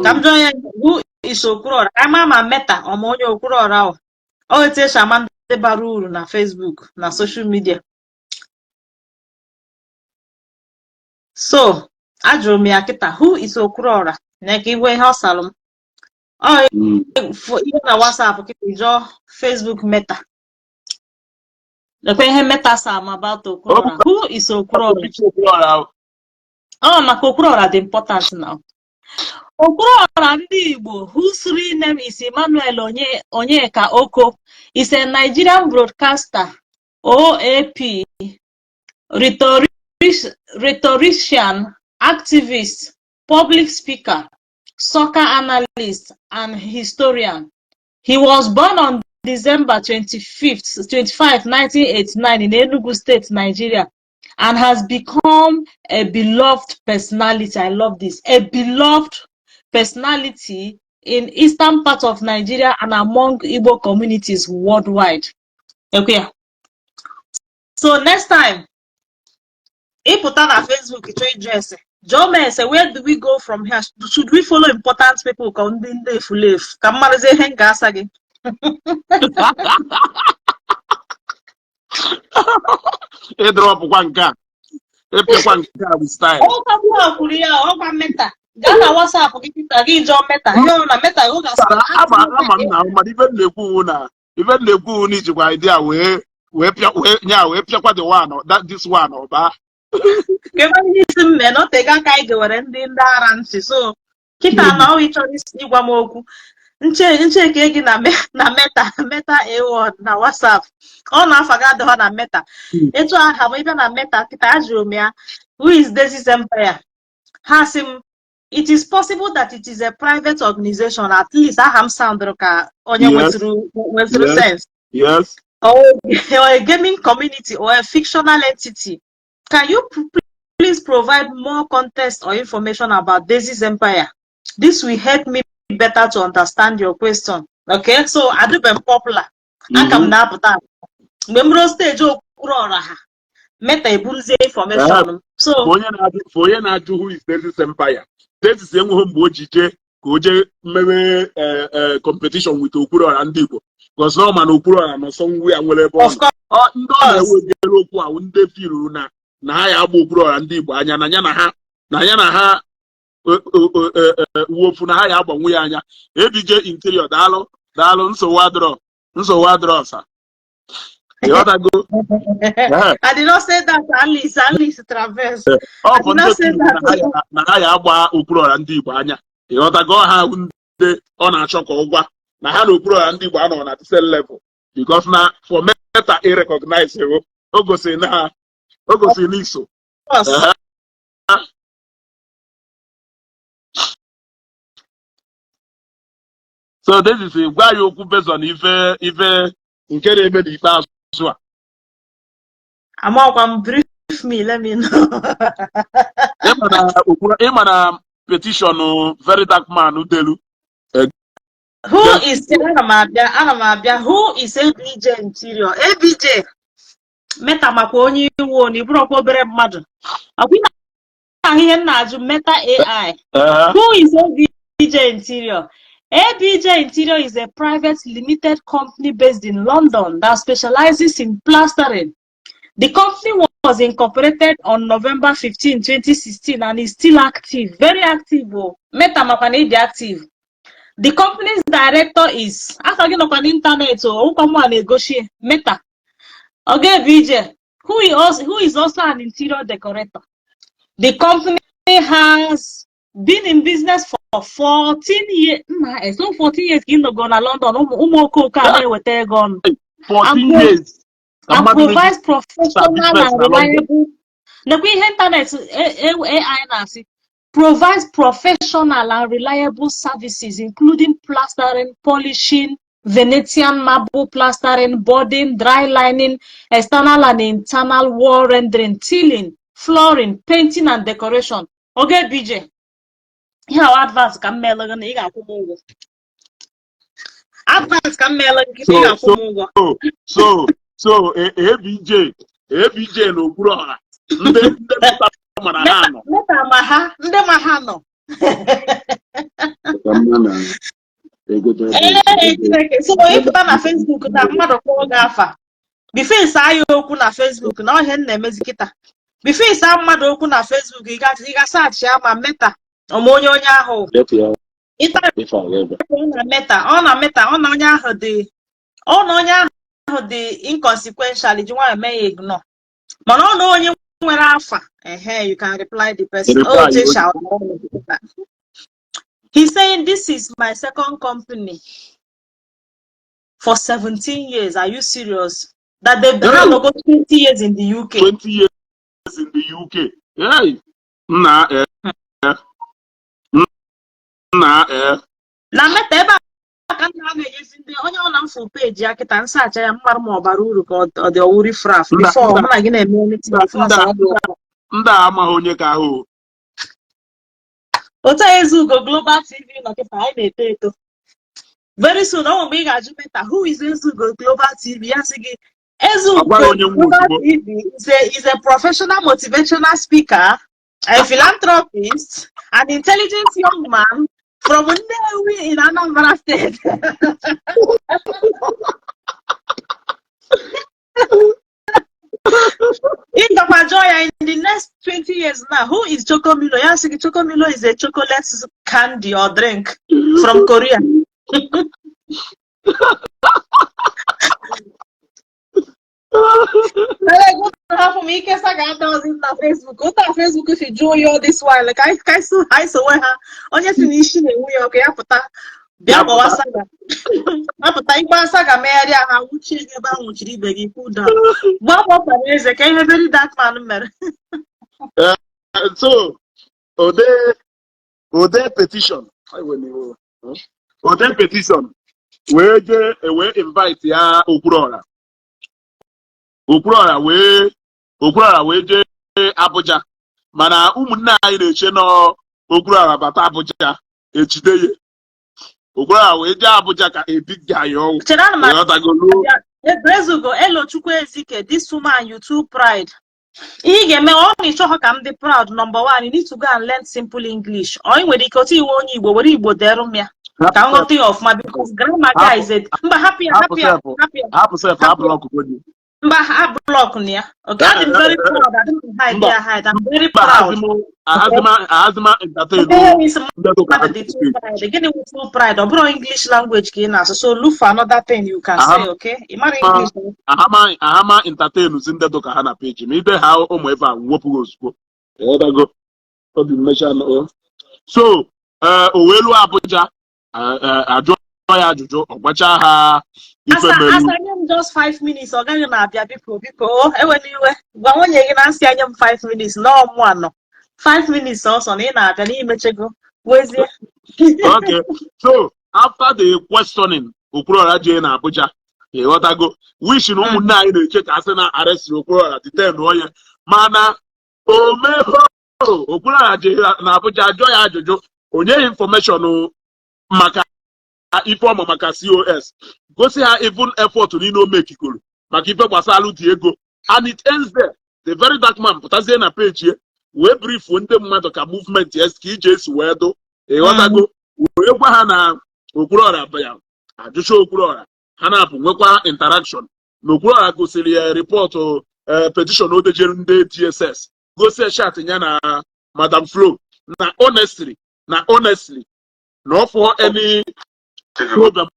Ka m jụọ ya, who is Okwuluora? Ka ama ma Meta ọ ma onye Okwuluora ahụ. Ọ etu esi ama ndị bara uru na Facebook na social media. So, ajụrụ m ya kịta, who is Okwuluora? Na ka igwe ihe ọ salụ m. Ọ ihe na WhatsApp kịta, jụọ Facebook Meta. Lekwa ihe Meta sa m about Okwuluora. Who is Okwuluora? Ọ maka Okwuluora dị important now. Okwuluora ndị Igbo, whose real name is Emmanuel Onyeka Oko, is a Nigerian broadcaster, OAP, rhetorician, activist, public speaker, soccer analyst, and historian. He was born on December 25th, 25, 1989 in Enugu State, Nigeria, and has become a beloved personality. I love this. A beloved personality in eastern part of Nigeria and among Igbo communities worldwide. Okay. So next time, ị pụta na Facebook chọọ ịjụ ese, jụọ m ese, where do we go from here? Should we follow important people ka ndị efulefu? Ka m marazie ihe m ga-asa gị. Ị dropụkwa nke a, ịpịakwa nke a with style. Ọkwa mụ kwuru ya, ọkwa Meta. Gaa na WhatsApp gị kịta gị jụọ Meta. Ihe ọ na Meta ọ ga-asị Ama ama m na mana ife m na-ekwu wụ na ife m na-ekwu wụ na i jikwa idea wee wee pịa wee nya wee pịakwa the one that this one ọba. Ebe ndị isi m mee na o tego aka anyị gewere ndị ara ntị, so kịta na ọ chọrọ ịgwa m okwu nche ncheke gị na Meta AI na WhatsApp, ọ na afa gị adịghọ na Meta. Etu aha m ịbịa na Meta kịta, ajụrụ m ya, "Who is Daisy's Empire?" Ha sị m, "It is possible that it is a private organization." At least aha m soundụrụ ka onye nwetụrụ sense. Or a gaming community or a fictional entity. Can you please provide more context or information about Daisy's Empire? This will help me better to understand your question. Okay, so adịbe m popular. Aka m na-apụta. Mgbe m ruo stage Okwuluọra ha, Meta eburuzie information m. So For onye na-ajụ who is Daisy's Empire, Daisy's enweghị mgbe o ji jee ka o jee mewe competition with Okwuluọra ndị Igbo, because na ọ ma na Okwuluọra nọ somewhere nwere ebe ọ Of nọ. Ndị ọ na-ewe ejere okwu ahụ, ndị firuru na ha ya agba Okwuluọra ndị Igbo anya na ya na ha na ya na ha uwe ofu na ha ya agbanwu ya anya. ABJ Interior, daalụ daalụ, nsogbu adịrọ, nsogbu adịrọ ọsa. Ịghọtago? I did not say that, Alice, Alice Traverse. Ọ bụ ndị firuru na ha ya agba Okwuluọra ndị Igbo anya. Ịghọtago? Ha ndị ọ na-achọ ka ọ gwa na ha na Okwuluọra ndị Igbo anọ na the same level, because na for Meta ị recognize o gosiri na o gosiri na iso. So this is gwa ya okwu based on ife nke na-eme n'ikpeazụ a. Amakwa m, brief me, let me know. Ịma na petition Very Dark Man delu. Who is, ana m abịa, ana m abịa. Who is ABJ Interior? ABJ Meta makwa onye iwu na ịbụrụkwa obere mmadụ. Ọkwa ị na-ahụ ihe m na-ajụ Meta AI. Who is ABJ Interior? ABJ Interior is a private limited company based in London that specializes in plastering. The company was incorporated on November 15, 2016 and is still active, very active. Oh. Meta makwa na ịdị active. The company's director is, afa gị nọkwa n'ịntanetị, ọwụkwa mụ a na-egosi Meta. Oga ABJ, who is also an interior decorator. The company has been in business for 14 years. Nna, so 14 years ka ị nọgo na London, ụmụ okooko a na-eweta ego ọnụ. 14 years. And provides professional and reliable. Nekwa ihe ịntanetị AI na-asị. Provides professional and reliable services, including plastering, polishing, Venetian marble plastering, boarding, dry lining, external and internal wall rendering, tiling, flooring, painting and decoration. Oga ABJ, ihe awa advance ka m meela gị na ị ga-akwụ m ụgwọ. Advance ka m meela gị, ị ga-akwụ m ụgwọ. So ABJ ABJ na Okwuluọra ndị Meta mara ha nọ. Meta ma ha, ndị ma ha nọ. Ee, Chineke, so ịpụta na Facebook na mmadụ kpọọ gị afa, before ịsa ya okwu na Facebook, na ọhịa m na-emezi kịta, before ịsa mmadụ okwu na Facebook, ị ga-search ya ma Meta ọma onye ahụ ịta na Meta, ọ na Meta, ọ na onye ahụ dị, ọ na onye ahụ dị inconsequential, ji nwayọọ mee ya ignore. Mana ọ na onye nwere afa, ehe, you can reply the person. Oh, he's saying, "This is my second company for 17 years." Are you serious? That they've been go 20 years in the UK. 20 years in the UK. Hey. Nna eh. Nna eh. Na Meta ebe a ka nna na-enyezi ndị onye ọ na m fụ page ya kịta, nsacha ya mmarụ ma ọ bara uru ka ọ dị ọwụ riffraff Mba, before mba. mụ na gị na-eme anything before Ndị ọsọ dị ụtọ. Ndị a amaghị onye ka ahụ. Otu a Ezeugo Global TV nọ kịta, anyị na-eto eto. Very soon, ọ nwere mgbe ị ga-ajụ Meta, "Who is Ezeugo Global TV?" Ya sị gị Ezeugo Ọ gwara onye nwe Global ozugbo. TV is a professional motivational speaker, a philanthropist, an intelligent young man from Nnewi in Anambra State. Ị gakwa jụọ ya in the next 20 years now, "Who is Chocomilo?" Ya sị gị Chocomilo is a chocolate candy or drink from Korea. Hapụ m ike saga adọzi na Facebook. Otu a Facebook si jụọ ya all this while, ka anyị sowe ha. Onye si na isi na-enwu ya ọkụ, ya pụta bịa gbawa saga. Apụta ịgba saga megharịa ha nwụchie gị ebe a nwụchiri ibe gị. Cool down, gbaa gbara eze ka ihe Very Dark Man mere. So ode petition wee jee wee invite ya Okwuluọra. Okwuluọra wee jee Abuja, mana ụmụnne anyị na-eche nọ Okwuluọra bata Abuja ejide ya. Okwuluọra wee jee Abuja ka a big guy ọwụ. Chere, ana m Ịghọtagolu? Ezugo Elochukwu Ezike, this woman, you too pride. Ihe ị ga-eme ọ na ịchọghọ ka m dị proud, number one, you need to go and learn simple English. Ọ ị nwere ike otu iwe onye Igbo were Igbo derụ m ya ka m ghọta ya ọfụma, because grammar guy is a mba, hapụ ya, hapụ ya, hapụ ya. Hapụ sef, Hapụ. Block godi. Mba, ha block na ya. Okay, adị m very proud. Adị m hide ya hide. I'm very Mba. proud. Ahazima entertain Ihe isi ndị ụka. mmadụ dị too pride. Gịnị wụ too pride? Ọ bụrụ English language ka ị na-asụ, so look for another thing you can say, okay? Ị mara English? Ahama entertain zi ndị dụka ha na page ma ide ha ụmụ ebe a wepụghị ozugbo. Ịghọtago? Obi mmecha nọ. So o wee luo Abuja, ajụọ ya ajụjụ, ọ gwacha ha ife Asa melu. Asa, nye m just 5 minutes. Ọ gaghị na-abịa. Biko, biko, o ewela iwe. Gwa nwunye gị na nsị anye m 5 minutes na ọmụ anọ 5 minutes ọsọ na ị na-abịa na imechego wezie. Okay, so after the questioning, Okwuluọra jee na Abuja, ịghọtago, which na ụmụnne anyị na-eche ka a sị na arrest Okwuluọra, detain onye, mana o meho. Okwuluọra jee na Abuja, jụọ ya ajụjụ, o nyeghị information maka ife ọma maka COS, gosi ha even effort niile o mekikoro maka ife gbasara dị ego, and it ends there. The Very Dark Man pụtazie na page ya wee briefuo ndị mmadụ ka movement ya ka ije esi wee dụ, ịghọtago, wee gwa ha na Okwuluọra bịa ajụcha Okwuluọra, ha na-apụ nwekwa interaction na Okwuluọra gosiri ya report, petition o dejere ndị DSS, gosi ya chat ya na Madam Flo, na honestly na ọ fụọ any problem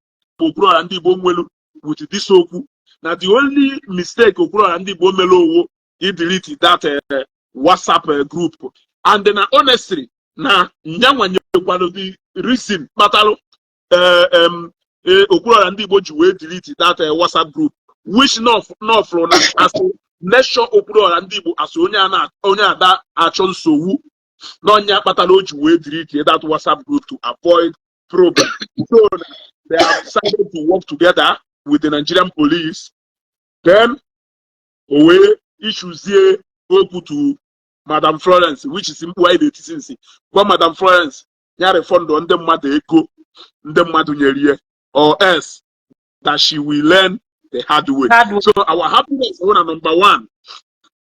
Okwuluọra ndị Igbo nwelu with this okwu, na the only mistake Okwuluọra ndị Igbo mere owo i delete that WhatsApp group, and na honestly na nyanwanyekwalụ the reason kpatalụ Okwuluọra ndị Igbo ji wee delete that WhatsApp group, which nọfụrụ na asụ nation Okwuluọra ndị Igbo asụ onye a na onye ada achọ nsogbu n'ọnya kpatara o ji wee delete that WhatsApp group to avoid problem. So they have decided to work together with the Nigerian police. Then o wee issuezie okwu to Madam Florence, which is mkpu anyị na-etisi nsi gwa Madam Florence ya refund ndị mmadụ ego ndị mmadụ nyere ihe, or else that she will learn the hard way. Hard way. So our happiness wụ na number one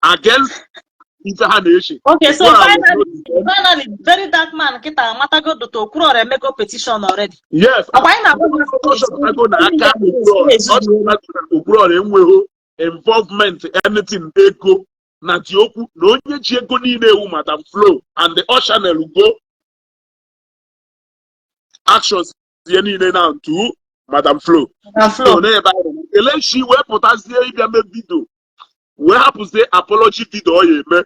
against ife ha na-eche. Okay, so Okwuluọra was finally, not finally, Very Dark Man kịta amatago dota Okwuluọra emego petition already. Yes. Ọkwa anyị na-agwa gị. Ọ chọpụtago na aka Okwuluọra, ọ chọpụtago na Okwuluọra enweghị involvement anything ego na dị okwu, na onye ji ego niile ewu Madam Flo, and the channel go actions ihe niile na to Madam Flo. Madam So Flo. n'ebe ahụ Elechi wee pụtazie ịbịa mee video, wee hapụzie apology video ọ ya eme,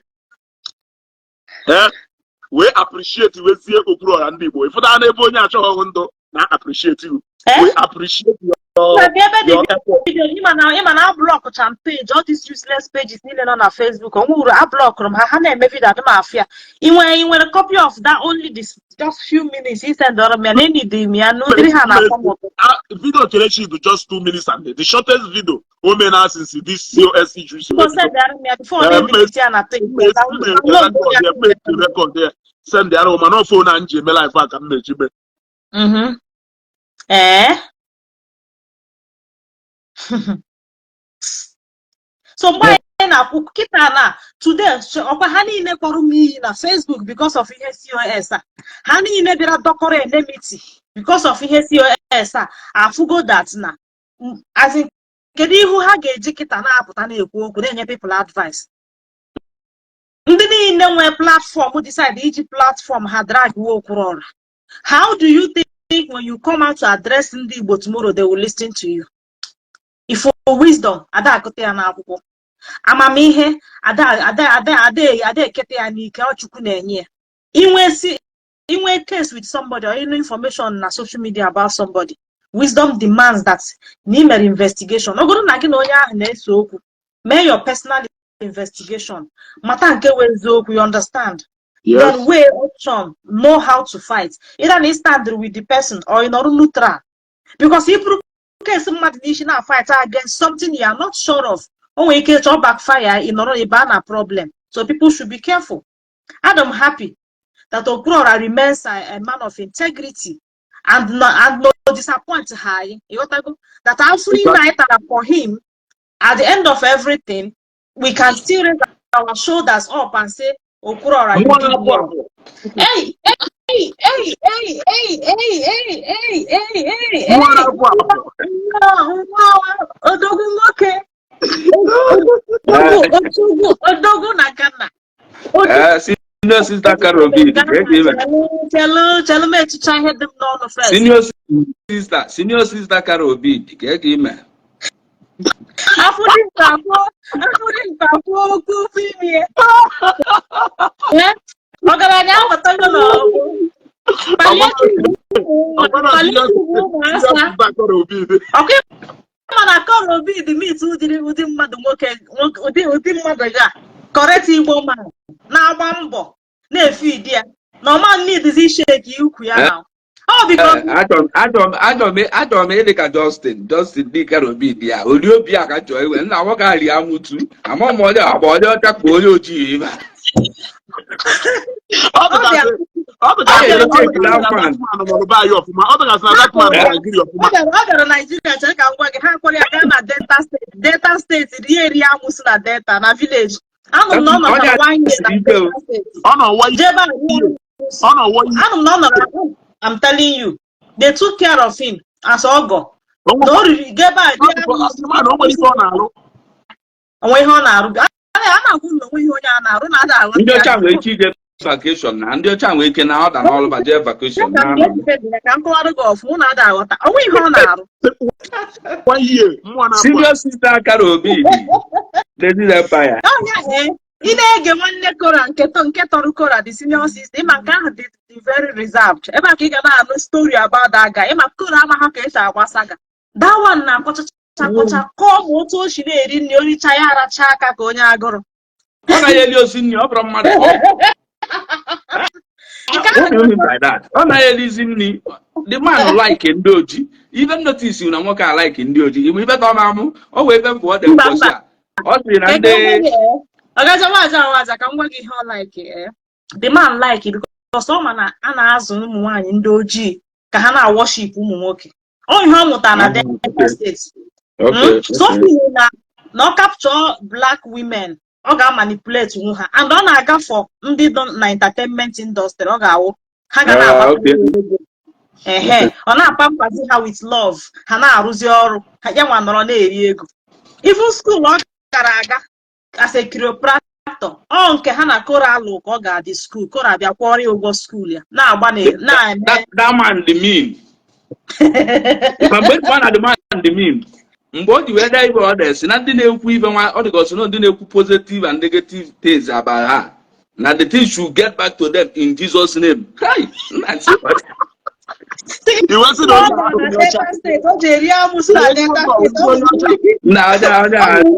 wee appreciate wezie Okwuluọra ndị Igbo. Ịfụta n'ebe onye achọghị ndụ na appreciate you. Eh? We appreciate your Like ebe dị your effort. Video ịma na ablockcha m page, all these useless pages niile nọ na Facebook. Onwe uru ablockụrụ m ha, ha na-eme video adị m afịa. Ị nwere copy of that, only this just few minutes ị sendọrọ m ya na enidi m ya n'ụdịrị ha na-atọ m ụtọ. Ah, video Kelechi is just 2 minutes and the shortest video o mee na since this COS issue. Biko sendara m ya before Eh, na-edelete ya na page. Record there, send ya mana ọ phone a m ji eme live a ka m na-eji mee. Ee, so mgbe anyị na-akwụ kịta na today, ọkwa ha niile kpọrọ m iyi na Facebook because of ihe COS a, ha niile bịara dọkọrọ enmity because of ihe COS a, afụgo that na as in, kedu ihu ha ga-eji kịta na-apụta na-ekwu okwu, na-enye people advice? Ndị niile nwee platform decide iji platform ha drag Okwuluọra. How do you think when you come out to address ndị Igbo tomorrow, they will listen to you? If wisdom ada agụta ya n'akwụkwọ, amamihe ada ada ada ada ada ekete ya n'ike, ọ Chukwu na-enye ya. Inwe si inwe case with somebody or inwe information na social media about somebody, wisdom demands that na ị mere investigation. Ọ bụrụ na gị na onye ahụ na-ese okwu, mee your personal investigation, mata nke wee eziokwu, you understand? Yes. Then weigh option, know how to fight, either na ị stand with the person or ị nọrọ neutral, because if bụrụ case mmadụ n'isi na fight against something you are not sure of, o nwere ike chọọ backfire, ị nọrọ ịba na problem. So people should be careful, and I'm happy that Okwuluora remains a man of integrity and no disappoint ha anyị. Ịghọtago that afọ ime anyị tara for him, at the end of everything, we can still raise our shoulders up and say, "Okwuluora, you did well." Hey, hey, hey, hey, hey, hey, hey, hey, hey, hey, hey! Nwa odogwu nwoke, odogwu, odogwu, odogwu na Ghana. Eh, senior sister Carol Obi, ka ị ime? Chelu, chelu, m echicha ihe dị m n'ọnụ first. Senior sister Carol Obi, ka ị ime? Afọ dị mkpa afọ, afọ dị mkpa afọ okwu okwu ime. Eh, ọgaranya abatago n'ọgbọ. Palliative, palliative ụmụasa. Ọkwa ịma na Carol Obi dị meet ụdịrị ụdị mmadụ nwoke ụdị mmadụ ga correct Igbo man na-agba mbọ na-efe idi ya na ọma needizi ishake ukwu ya na ọ because Eh, achọrọ m ịdị ka Justin dị Carol Obi dị ya ori obi a ka chọọ iwe nna nwoke a rie amụtu ama m onye agba onye ọcha ka onye ojii ebe a. Ọ dịgasị na that man nọrọ be anyị ọfụma. Ọ dịgasị na that man nọ Naijiria ọfụma. Ọ bịara Naijiria. Chere ka m gwa gị, ha kwere ya gaa na Delta State, Delta State rie eri amụsụ na Delta na village. Anụ m na ọ nọchara one year na Siri ike o. Delta State. Ọ nọ one Jee ebe a rie amụsụ. Ọ nọ one Anụ m na ọ nọrọ. I'm telling you, they took care of him as ọgọ na o riri gaa ebe a rie amụsụ. Man, o nwere ife ọ na-arụ. Onwe ihe ọ na-arụ, a na-agwụ na onwe ihe onye a na-arụ na ada aghọta Ndị ya. ọcha nwere ike ije vacation na ndị ọcha nwere ike na ọda n'ọrụ ba jee vacation Ka na m ga-ejide gị ya ka m kọwara gị ọfụma na ada aghọta onwe ihe ọ na-arụ. One year mmụọ na-apụ. Senior sister Carol Obi dị Ladies Empire. Ọnya ee, ị na-ege nwanne Kora nke tọrọ Kora, the senior sister, ịma nke ahụ dị very reserved. Ebe a ka ị ga na-anụ story about that guy. Ịma Kora amaghị ka esi agba saga. That one na-akọchacha akọcha kọọ ma otu o si na-eri nri, oricha ya aracha aka ka onye agụrụ. Ọ naghị eli osi nri, ọ bụrụ mmadụ ọ Nke What do ahụ you mean by that? Ọ naghị elizi nri. The man like ndị ojii. Even notice na nwoke a like ndị ojii. Igbe ibe tọ m amụ, o wee ebe mbụ ọ dị Mba, ụbọchị mba. a. Ọ sị na ndị Ọgaja waja waja, ka m gwa gị ihe ọ like. The man like it because ọ ma na a na-azụ ụmụ nwaanyị ndị ojii ka ha na-worship ụmụ nwoke. Ọ ihe ọ mụtara na Delta State. So o feel na ọ capture black women, ọ ga-manipulate nwu ha, and ọ na-aga for ndị nọ na entertainment industry. Ọ ga-awụ ha ga na-agbata ego ehe, ọ na-apampazi ha with love, ha na-arụzi ọrụ ha, ya nwa nọrọ na-eri ego. Even school ọ gara aga as a chiropractor, ọ nke ha na Kora alụ ka ọ ga-adị school. Kora bịa kwụọrọ ya ụgwọ school ya na-agba na-eme. That man dị mean. Ma mgbe ọ na the man dị mean, mgbe o ji wee dee ibe ọ dee si na ndị na-ekwu ibe nwa, ọ dịka ọ sị na ndị na-ekwu positive and negative things about her, na the thing should get back to them in Jesus' name. Kai, nna nsị. Iwe sị na Ọ onye nọ ahụ na onye ọcha. Delta State, o ji eri amụsụ na Delta State. Ọ Onye ọcha. Na onye onye bụ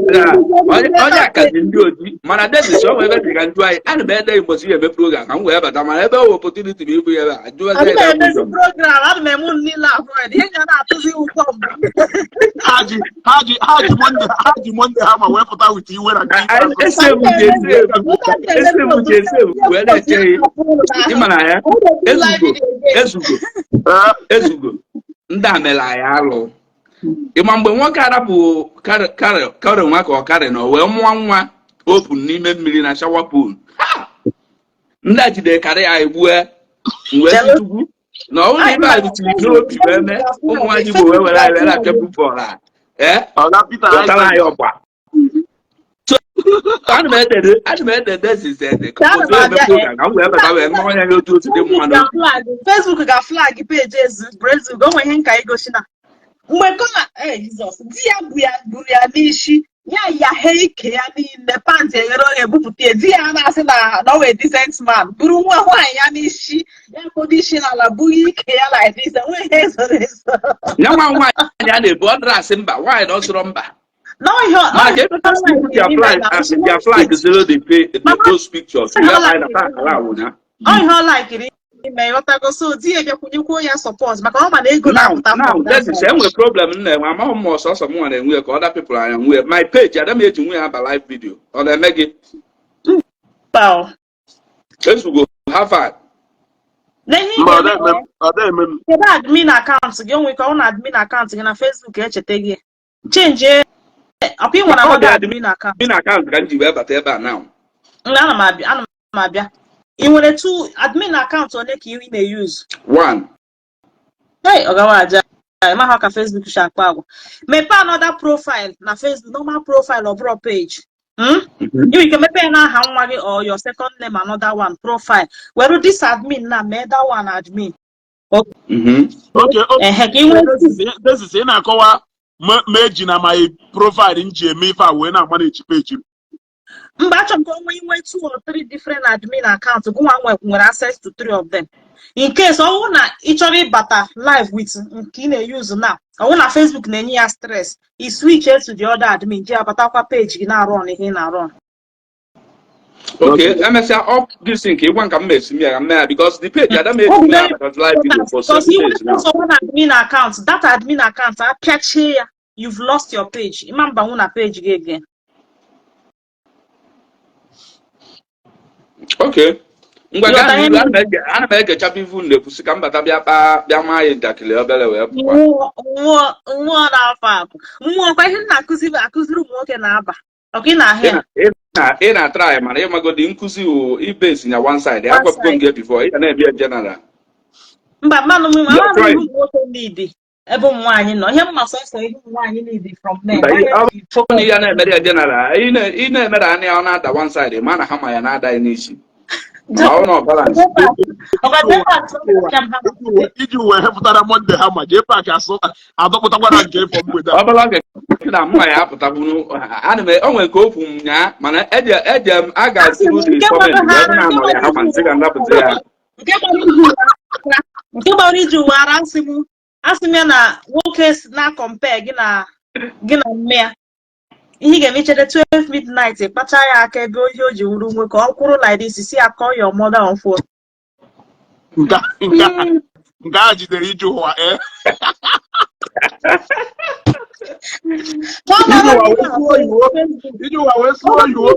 onye ndị onye Delta akazi State. ndị oji mana Davis, o nwere ebe dị ka njụ anyị ana m ede Igbo si eme program ka m wee bata, mana ebe o opportunity bụ ibu ya ebe a jụwazi Adị m ebe emezi ụzọ. Program, adị m eme unu niile avoid. Ihe nya na-atụzi ụtọ mbụ. Ha ji Monday, ha ji Monday ha ma wee pụta with iwe na nke ikpeazụ. Esi ebu ji esi ebu esi ebu ji esi ebu wee na-eche ya. Ịma na ya ezugo ezugo. Eh, Ezugo, ndị a mere anyị alụ. Ịma mgbe nwoke arapụ karị nwa ka ọ karị na o wee mụọ nwa open n'ime mmiri na shower pool. Ha! Ndị a jide karị ya egbue wee sị Chukwu na ọ bụrụ na ibe a tiri n'obi wee mee ụmụ nwaanyị Igbo wee were anyị wee na-apịa bọọlụ a, ee. Ọga Peter. Wetara anyị ọgba. So, ana m ede dezis ede ka Ana m otu eme abịa, program ka m wee bata wee mụọ ya n'otu otu dị mma n'obi. Facebook ga-flag page ezu Brazil. O nwere ihe nka igosi na mgbe kola ee Jizọs di ya bu ya buru ya n'isi ya yaghe ike ya niile, pant eghere oghe bupụta ya. Di ya na-asị na ọ wee decent man buru nwa nwaanyị ya n'isi ya kpodo isi n'ala buru ike ya like this, enweghị ihe zoro ezo. Ya nwa nwaanyị a na-ebu ọ dịrị asị mba, nwaanyị na ọ sịrọ mba. Na ihe Mana ka ebe Facebook their flag as their flag zero the pay the, those pictures ya find na ala awụ ya. Ọ ihe ọ laikiri ime, ịghọtago? So di ya bịakwunyekwuo ya support maka ọ ma na ego Now na-apụta now from that this is side. Enwere problem m na-enwe, amaghị m ma ọsọsọ m nwere enwe ka other people anya nwee my page. Ada m eji nwe ya aba live video, ọ na-eme gị? Mba o. Ezugo Harvard. Na ihe ị Mba, ọ ga-eme na-eme m, ọ na-eme m. Kedu admin account gị? O nwere ike ọ na admin account gị na Facebook echeta gị change ọkwa ị nwere Ọ dị another admin admin account. Admin account ka m ji wee bata ebe a now. Nna, ana m abịa, ana m abịa. Ị nwere two admin account ole ka ị na-use? One. Hey, ọgawa aja ịmaghị ka Facebook si akpa agwa. Mepee another profile na Facebook, normal profile, ọ bụrụ page. Ị nwere ike mepee ya n'aha nwa gị or your second name, another one profile. Were this admin na mee that one admin. Okay. Ehe, ka ị nwee This is ị na-akọwa ma eji na my profile m ji eme ife a wee na-amanage page m. Mba, achọrọ m ka o nwee inwe two or three different admin account. Gụnwa nwere access to three of them. In case ọ bụrụ na ị chọrọ ịbata live with nke ị na-use now, ọ bụrụ na Facebook na-enye ya stress, i switch to the other admin ji abatakwa page gị na-arụ on ihe ị na-arụ on. Okay, emesịa up this thing ka ịgwa nka m esi m ya ka m mee ya, because the page ada m eji ya abata live video for Because 7 you days now. want one admin account, that admin account apịachie ya, you've lost your page. Ịma mbanwu na page gị again. Okay, ngwa. Ịghọta Gaa ihe n'ihu. m Ana m egechapụ ivu na-ekwusi ka m bata bịa kpaa bịa maa anyị njakịrị obere wee pụkwa. Mmụọ mmụọ mmụọ na-afọ akụ mmụọ kwa ihe m na-akụzi akụziri ụmụ nwoke na-aba ọkụ ị na-ahụ Ị ya. na ị na-atry, mana ịmagodi nkụzi wụ ibesi na one side. One Agwapụgo m side. gị before, ị ga na-eme ya general. Mba, mmanụ m You are ama m ihe trying. ụmụ nwoke need ebe ụmụ nwaanyị nọ, ihe mma sọsọ ihe ụmụ nwaanyị need from men. Mba, Why ọ don't you bụrụ na focus ya na-emere ya general, ị na-emere anya ọ na-ada one side, ma na ha ma ya na-ada ya n'isi, ma ọ nọ balance. Ọga Depak Iji wee hepụtara Monday ha ma jee paakị asụ adọpụtakwara nke ịfọ mgbede a. Ọbụla oge na mma ya apụtabunu, ana m o nwere ka okwu m nyaa, mana eje eje m a ga Asị m through the nke comment gbara wee ha bụ na nke anọ ya gbara ha ma nsị ka ndapụta ya. Nke gbara iji ụwa ara, nke gbara iji ụwa ara, asị m ya na nwoke si na compare gị na mme ya, ihe ị ga-eme ichere 12 midnight, kpacha ya aka ebe ihe o ji wuru nwoke ọ kwụrụ like this, si ya, "Call your mother on phone." Nke a jidere iji ụwa ee. Iji ụwa wee sụọ oyibo, iji ụwa wee sụọ oyibo.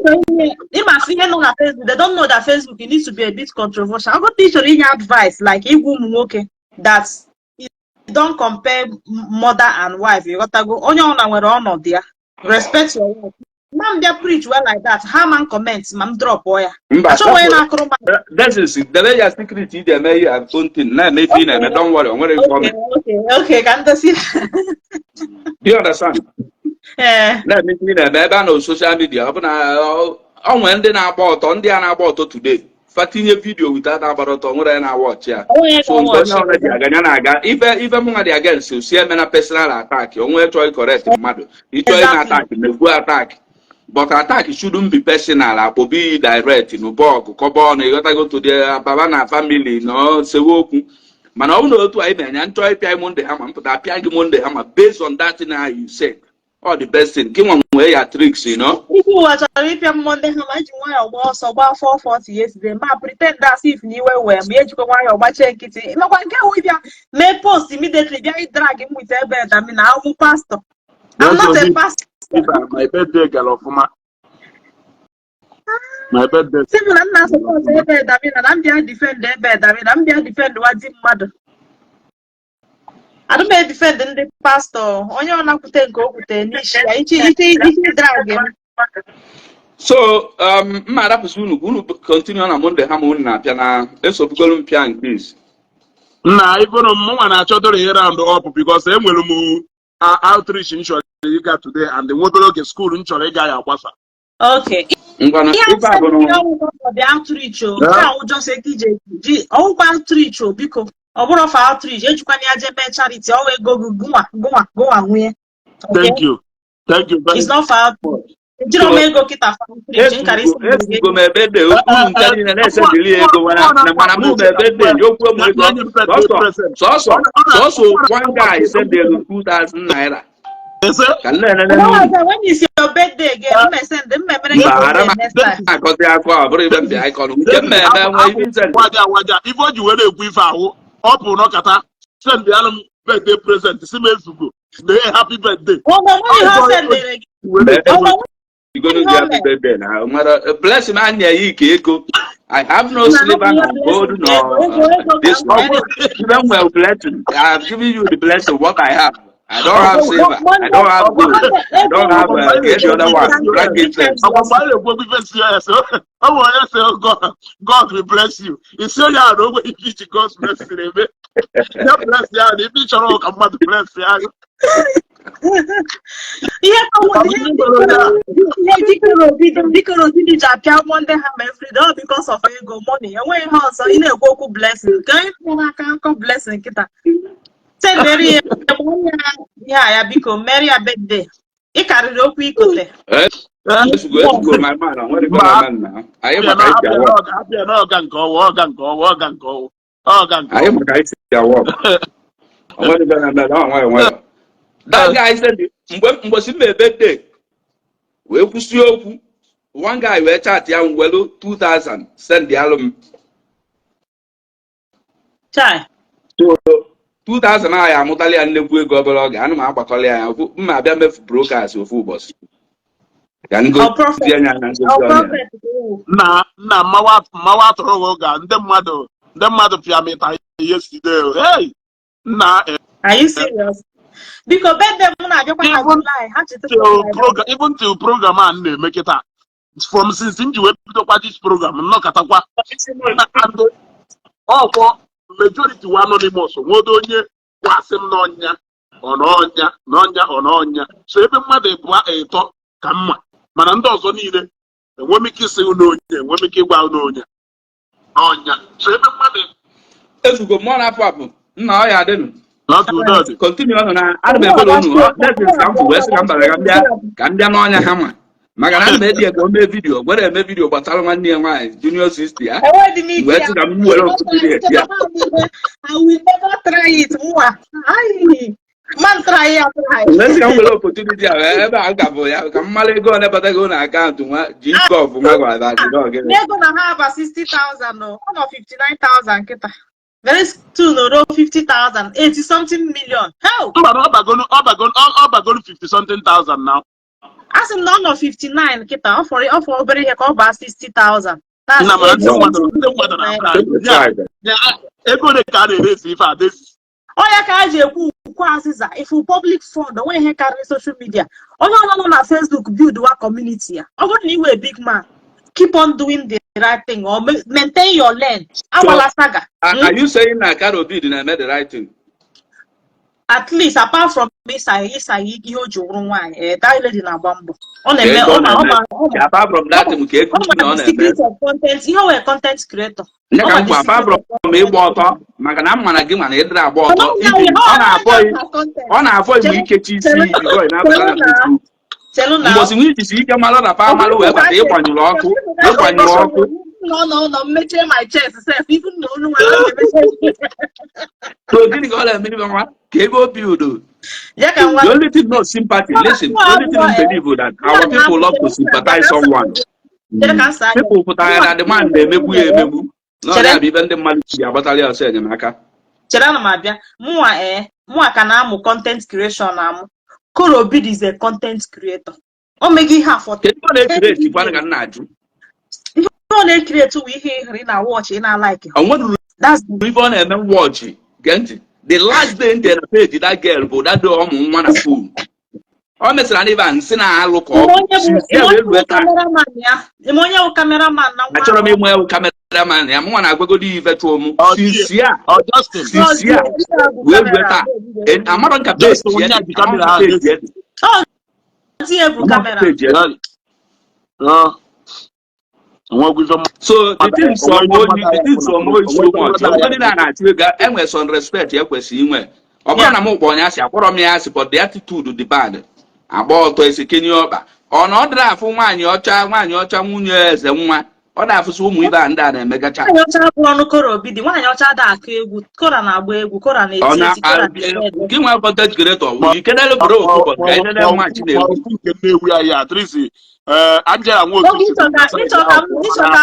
Ịma sị ihe nọ na Facebook, they don't know that Facebook, it needs to be a bit controversial. Ọ bụrụ ị chọrọ inye advice like ịgwa ụmụ nwoke that you don't compare mother and wife, ịghọtago? Onye ọbụla nwere ọnọdụ ya, respect your wife. Ma m bịa preach well like that, ha man comment ma m drop ya. Mba. Achọghị onye na-akụrụ m. This is debe ya secret iji eme ihe own thing na-eme ife ị na-eme. Don't worry, o nwere ife okay ome. Okay, ka m dosi. Do you understand? Ee. Na-eme ife ị na-eme ebe a na social media, ọ bụ na ọ nwere ndị na-agba ọtọ, ndị a na-agba ọtọ today, fa tinye video without agbara ọtọ, nwere ya na-awa ọchị ya. Onye So nke ga-watch. onye ọbụla ji aga ya na-aga ife ife mụnwa dị against si eme na personal attack. Onwe chọọ correct mmadụ, ịchọọ ime attack, megbuo attack, but attack shouldn't be personal. Akpọbi direct n'ụbọgụ kọba ọnụ, ịghọtago? To the baba na family na sewe okwu. Mana ọ bụrụ na otu anyị mere ya, nchọ ịpịa Monday Hammer, mpụta pịa gị Monday Hammer based on that thing ahụ you said. All the best thing gị nwa nwee ya tricks. Ike ụwa chọrọ ịpịa m Monday Hammer, iji nwayọọ gbaa ọsọ gbaa 440 yesterday, ma pretend as if na iwe wee ma ejikwa nwayọọ gbachie nkịtị. Makwa nke wụ ịbịa mee post immediately, bịa drag m with ebe dami na awụ pastor. I'm not a pastor. My birthday gara ọfụma, my birthday. Sị m na nna support ebe damina, na m bịa defend ebe damina, m bịa defend wa di mmadụ. Adụ m edefend ndị pastọ. Onye ọ nakwute nke o kwute n'isi ya, ichi ichi ichi drag m. So mma arapụsị unu ka unu continue na Monday Hammer unu na-apịa na esobugolu m pịa nke izi. Nna, ifụrụ mụnwa na-achọdoro ihe round up because enwere m outreach m chọrọ ịga today and nwebere oge school m chọrọ ịga ya agbasa. Okay. Ngwanụ. Ihe Ife a bụ na ọgwụgwọ dị outreach o, nke a ụjọ sị ka ije ji ọgwụgwọ outreach o. Biko, ọ bụrụ for outreach, ejikwana ya jee mee charity. Ọ wee ego gị gụnwa gụnwa gụnwa nwunye. Thank you, thank you very It's not for outreach. Ejiro m ego kịta for outreach nkara isi. Ezugo m ebe dị unu ncha niile na-esendịrị ya ego, mana mụ bụ ebe dị okwu m ego sọsọ sọsọ one guy sendịrị 2000 naira ka m na-enene n'unu. When is your birthday again? M send m emere gị Mba, ara birthday m next time. Akọzi akọ ọ bụrụ ibe m bịa ịkọrọ nke m eme nwee ibe send. Waja waja, ife o ji were ekwu ife ahụ, ọ bụ nọkata send alụ m birthday present, si m ezugo na happy birthday. Ọgwa nwe ihe o sendere gị. Ọgwa nwe. Igonu gị happy birthday na nwere blessing anya ya ike ego. I have no silver nor gold nor this one. Even well blessing. I have given you the blessing what I have. I don't have silver. I don't have gold. I don't have the other one. Frankincense. Ọgwa mgbe a na-ekwu okwu ife si ya sị, ọ bụ onye sị God, God will bless you, isi onye ahụ na ogbe ife iji God's blessing eme ya bless ya na ife ị chọrọ ka mmadụ bless ya. Ihe ihe dikere obi ji apịa Monday Hammer everyday, all because of ego, money. Enweghị ihe ọzọ. Ị na-ekwu okwu blessing ka anyị kwụrụ n'aka nkọ blessing kịta. Sendere ya onye ihe a ya, biko mere ya birthday. Ị karịrị okwu ikote. Ezugo, ezugo, my man. Nwere ife na-eme nna. Anyị maka isi awọ. Abịa na ọga nke ọwụ, ọga nke ọwụ, ọga nke ọwụ, ọga nke Anyị ọwụ. maka isi awọ. Nwere ife na-eme na nwayọ nwayọ. That guy said mgbe mgbosi m birthday wee kwụsị okwu, one guy wee chat ya welu 2000 send alụ m. Chai. So 2000 a ya amụtala ya nnekwu ego obere oge. Ana m agbakọrọ ya mma abịa mefu brokers ofu ụbọchị ka Ọ ngozi prophet. anya na ngozi Ọ ọnya. prophet ka ewu. Nna, nna, mmawa mmawa atụrụ gị ụga. Ndị mmadụ pịa mịta yesterday. Hey, nna. Are you serious? Biko, birthday m na-abịakwa na Even July. Ha chetakwa till m. program, even till program a m na-eme kịta, from since m ji wee bidokwa this program nnọkọtakwa and ọkwọ majority wa anonymous nwedo onye kwasị m n'ọnya ọ n'ọnya n'ọnya ọ n'ọnya. So ebe mmadụ ịbụọ ịtọ ka mma, mana ndị ọzọ niile enwe m ike isi unu onye, enwe m ike ịgwa unu onye n'ọnya. So ebe mmadụ Ezugo, mmụọ na-apụ apụ, nna, ọ ya adịnụ. N'ọdụ udo dị. Continue ọnụ na ana m ebere unu blessings ka m fụ wee sị ka m bara ka m bịa n'ọnya ha ma maka na ana m eji ego mee video gwere eme video gbasara nwanne ya nwaanyị, junior sister ya. Enweghị m ike Wee ya. sị ka m were otu ya. I will never try it. Nwa. Ai. Man try ya try. Wee sị ka m were opportunity a wee ebe a ga bụ ya ka m mara ego ole batago na akaụntụ nwa ji gọv nwa gwara adị n'ogene. N'ego na ha aba 60,000 o. Ọ nọ 59,000 kịta. Very soon o ruo 50,000, 80 something million. Hell! Mba, na ọ bagonu 50 something thousand now. A sị m na ọ nọ 59 kịta. Ọ fọrọ obere ihe ka ọ baa 60,000. That's Nna, mana ndị 80 mmadụ something ndị mmadụ na-abịa Twenty-five. ya ego ole ka a na-eresi ife a desi? Ọ ya ka a ji ekwu ukwu azịza ifu public fund onwe ihe karịrị social media. Onye ọbụla nọ na Facebook build wa community ya. Ọ bụrụ na ị wee big man, keep on doing the right thing or maintain your lane, agbala saga. Are you saying na Carol B na-eme the right thing? At least apart from ịsa ihe o ji wụrụ nwaanyị, eh, that lady na-agba mbọ. Ọ na-eme Ka ego ọ na ọ na-eme. ma ọ ma Apart from that, nke ọ ekuchi ma na ọ the na-eme. secret of content ihe o wee content creator. Nye Ọ ka ma m the gwa, apart secret of from ịgba ọtọ, maka na m mana gị mana ịdịrị agba ọtọ Ọ even ọ na-afọ content. ọ na-afọ igbe ikechi isi before ị na-apụta na Facebook. Chelu na Mgbọsị nwa ijisi ike mara na pa amalụ wee bata, ịgbanyụrụ ọkụ, ịgbanyụrụ ọkụ. Nọ nọ nọ m mechie my chest sef, even na olu nwere, ọ na-emechi. So gịnị ka ọ na-eme ibe nwa ka ebe obi udo? Ya ka nwa The only thing, no sympathy. Listen, the only thing I believe that our people love to sympathize someone. Chere ka m saa gị. People pụtara na the man na-emegbu ya emegbu na ọ Chere. ya bụ ibe ndị mmadụ ji agbatara ya ọsọ enyemaka. Chere, ana m abịa. Mụnwa, ee, mụnwa ka na-amụ content creation amụ. Koro Obi is a content creator. O meghị ihe a for Kedu ọ na-ecreate kwanụ ka m na-ajụ? Ihe ọ na-ecreate wụ ihe ị hụrụ, ị na-watch, ị na-alike. O nwere That's ife ọ na-eme watch. Gee ntị, the last day ndị na page that girl bụ that day ọ mụ nwa na phone. O mesịrị na ibe a nsị na-alụ ka ọ Ime onye bụ since ya ime wee onye rue bụ taa. Cameraman ya, ime onye bụ cameraman na nwa Achọrọ m ahụ. ịmụ ewu cameraman ya. Mụnwa na-agwagodi ife tụọ m Ọ since ya Ọ Justin. since ya wee rue taa. Amarọ nka page Justin, ya onye a dị ji amarọ camera nka ahụ. page ya dị. Ọ di ya bụ Amarọ camera. Page ya dị. Onwegwu ife. So the thing so oyi, the thing so oyi so much. Ọ na na-achụ ego, enwe some respect ekwesịrị inwe. Ọ bụrụ na m kpọ onye asị, akpọrọ m ya asị, but the attitude dị bad. Agba ọtọ esi kenye ọkpa, ọ na ọ dịrị afụ nwaanyị ọcha, nwaanyị ọcha, nwunye eze nwa, ọ na-afụsị ụmụ ibe a ndị a na-emegacha. Nwaanyị ọcha bụ ọnụ Koro Obi dị. Nwaanyị ọcha da akụ egwu. Kora na-agba egwu, Kora Ọ na-eti na eti, Kora na-ede ede. Gị nwa content creator wụ ikenele bụrụ ofu ụbọchị ka anyị nene nwa Chinedu. Nke Nnewi anyị at least, Angela Oge Nwosu. Ịchọ ka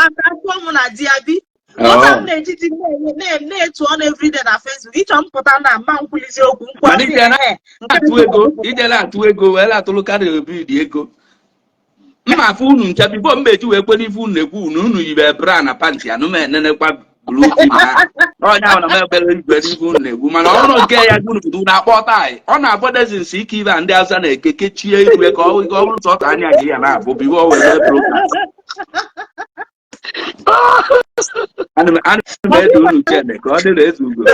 aka tụọ mụ na di ya bi ụta m na-eji di na-etu ọnụ everyday na Facebook. Ịchọ m pụta na mma nkwulizi okwu nkwu. Mana ije na Ee, nke atụ ego, ijele atụ ego wee atụlụ karịa obi dị ego mma afụ unu ncha before mba eji wee kwere ife unu na-ekwu. Unu yibe bra na pant anụ m enenekwa blue film ahụ onye ahụ na m ekpere igwe n'ife unu na-ekwu. Mana ọ bụrụ nke ya unu pụta, unu akpọ taị, ọ na-abọ dezins ike ibe a ndị Hausa na-eke kechie igwe ka ọ bụrụ sọsọ anya gị ya na-abụ before wee mee program. Ana m ede unu chene ka ọ dịrị eze ugo.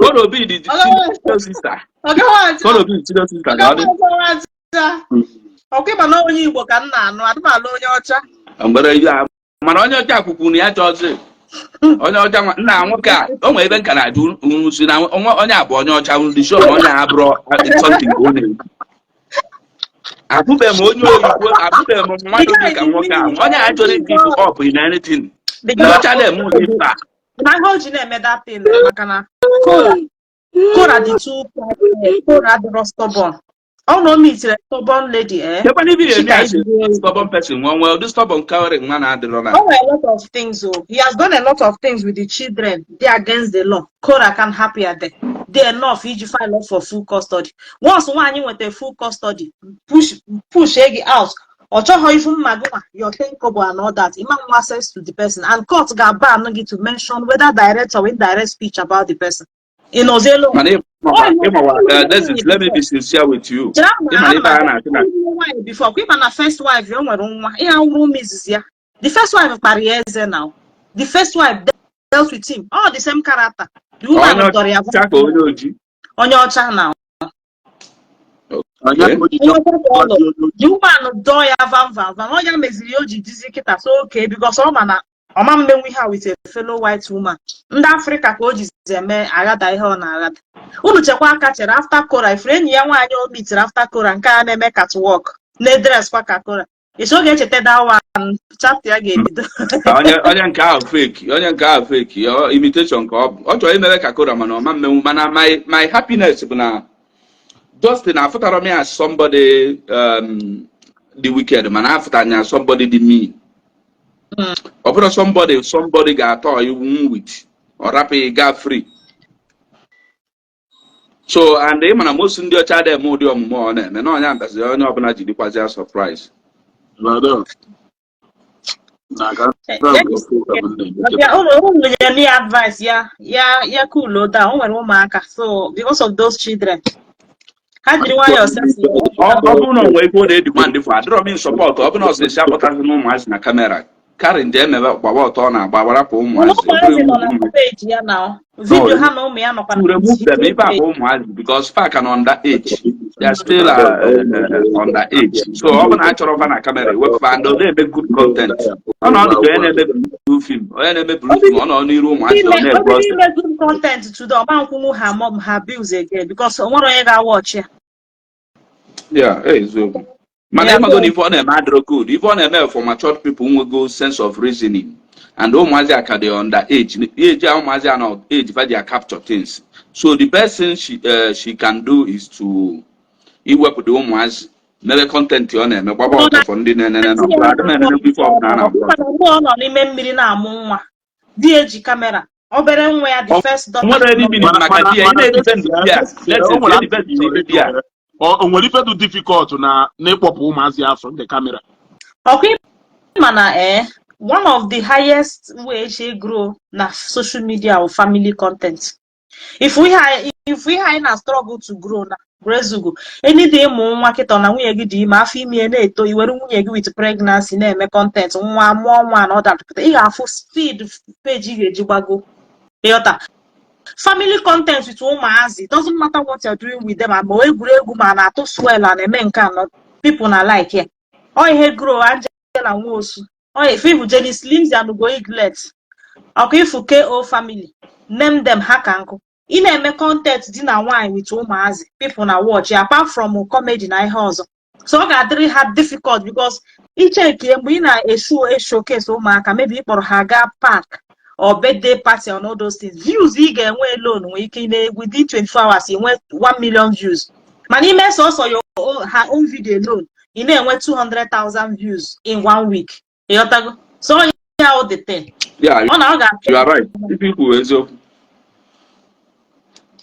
Koro Obi dị senior sister. Koro Obi dị senior sister ka ọ dị. Ọkwa ịma na onye Igbo ka m na-anụ, adịmalụ onye ọcha. Mgbere ihe a mana onye ọcha kwukwu na ya chọzi onye ọcha nna nwoke a o nwere ebe nka na-ajụ unu si na onye a bụ onye ọcha. Unu dị sure na onye a abụrụ something ka ọ na-ekwu? Abụbeghị m onye oyibo, abụbeghị m mmadụ dị ka nwoke ahụ. Onye a chọrọ give up in anything, ndị ọcha na-eme ụdị ife a. Na ihe o ji na-eme that thing, maka na Kora dị too quiet. Kora adịrọ stubborn. Ọ na o meetere stubborn lady, eh. Kekwana ibe ya eme Chika asị ijiri stubborn person nwa nwee ụdị stubborn karị nwa na-adịrọ na O nwere a lot of things oh. He has done a lot of things with the children. They against the law. Kora can happy at there. They enough iji file up for full custody. Once nwaanyị nweta full custody, push push gị out. Ọ chọghọ ifu mma gị nwa, your ten kobo and all that. Ịma nwa access to the person and court ga-ban gị to mention whether direct or indirect speech about the person. Ị nọzielu. Mana ịmawa, let me be sincere with you. Chere. Ịma na ibe a na-asị na Nwaanyị before kwa, ịma na first wife o nwere nwa, ihe awụrụ ụmụ izizi ya. The first wife kpara ya eze. Now the first wife dealt with him all the same character. The woman Onye dọrọ ya. ọcha ka onye ojii? Onye ọcha na Onye ka o ji onye ọcha ka ọ nọ. chọọ onye The woman dọọ ya vam vam vam. Ọ ya meziri ya o ji dizi kịta. So okay, because ọ ma na ọma mmenwu ihe a with a fellow white woman. Ndị Afrịka ka o jizi eme aghada ihe ọ na-aghada. Unu chekwa aka chere after Kora ifuru enyi ya nwaanyị o meetere after Kora, nke a na-eme catwalk, na-edress kwa ka Kora. Isi ọ ga-echeta that one chapter ya ga-ebido. Onye nke ahụ fake, onye nke ahụ fake imitation ka ọ bụ. Ọ chọrọ imebe ka Kora, mana ọma mmenwu. Mana my happiness bụ na Justin afụtara m ya as somebody dị wicked, mana afụtara ya as somebody dị mean. Ọ bụrụ somebody ga-atọ iwu with ọ rapụ gaa free. So and ị mana most ndị ọcha adịghị eme ụdị ọmụmụ ọ na-eme na onye abazi onye ọbụla jidikwazi ya surprise. Brother, na-aga Ya ụlọ nyere ya advice ya cool down. O nwere ụmụaka, so because of those children, ha jiri nwayọọ settle. Ọ bụrụ na o nwee ego ọ na-edemand for, adịrọ m in support. Ọ bụrụ na ọsịsị akpọtazi na ụmụazị na camera karị ndị emebe gbawa ọtọ ọ na-agba gbarapụ Ụmụ ụmụazị. ụmụazị nọ na page ya, na video ha na ụmụ ya nọkwa To na remove them, ife a bụ ụmụazị, because fa ka nọ under age, they are still under age. So ọ bụ na a chọrọ fa na camera, ewepụ fa. And ọ na-eme good content, ọ nọ ọdụ ka onye na-eme blue film. Onye na-eme blue film, ọ nọ n'iru ụmụazị, ọ na-ebu Obere ọsọ. Ime good content today, ọma nkwụnwu ha mom ha bills again, because o nwere onye ga-awatch ya. Yeah, eziokwu. Mana ịmago na ife ọ na-eme adịrọ good. Ife ọ na-eme for matured people nwego sense of reasoning. And ụmụazị a ka dị under age, age a ụmụazị a nọ, age fa ji capture things. So the best thing she can do is to iwepụta ụmụazị mere content ọ na-eme, gbaba ọtọ for ndị na-enene na ọbụla adị na-enene ife ọbụla a na-agba ọtọ. Mgbe ọ nọ n'ime mmiri na-amụ nwa, di eji camera obere nwa ya, the first daughter. Nwere any meaning maka di ya ị na-edefend di ya. Let's say edefend di ya. O nwere ife dị difficult na n'ịkpọpụ ụmụazị ya from the camera? Ọkwa ịma na one of the highest way eji grow na social media or family content. If we anyị na struggle to grow na Brezugo, anything ịmụ nwa kịta na nwunye gị dị ime, afọ ime ya na-eto, iwere nwunye gị with pregnancy na-eme content, nwa mụọ nwa na ọda pụta, ị ga-afụ speed page ị ga-eji gbago. Ịghọta? Family content with ụmụazị, doesn't matter what you're doing with them, ma egwuregwu, ma na-atụ swell, a na-eme nke anọ, people na like ya. Ọ ihe grow Angela Nwosu, ọ ife ifu Jenny Slims and Ugo Iglet, ọkwa ifu KO family, name them, ha ka nkụ. Ị na-eme content di na nwaanyị with ụmụazị, people na watch ya, apart from comedy na ihe ọzọ. So ọ ga-adịrị ha difficult because ichekie mgbe ị na-eshu showcase ụmụaka, maybe ị kpọrọ ha gaa park or birthday party and all those things, views ị ga-enwe alone nwere ike ị within 24 hours ị nwee 1 million views. Mana ime sọsọ your own, her own video alone, ị na-enwe 200,000 views in one week. Ịghọtago? So ya wụ the thing. Yeah. Ọ na ọ ga You are right. Ife ikwu eziokwu,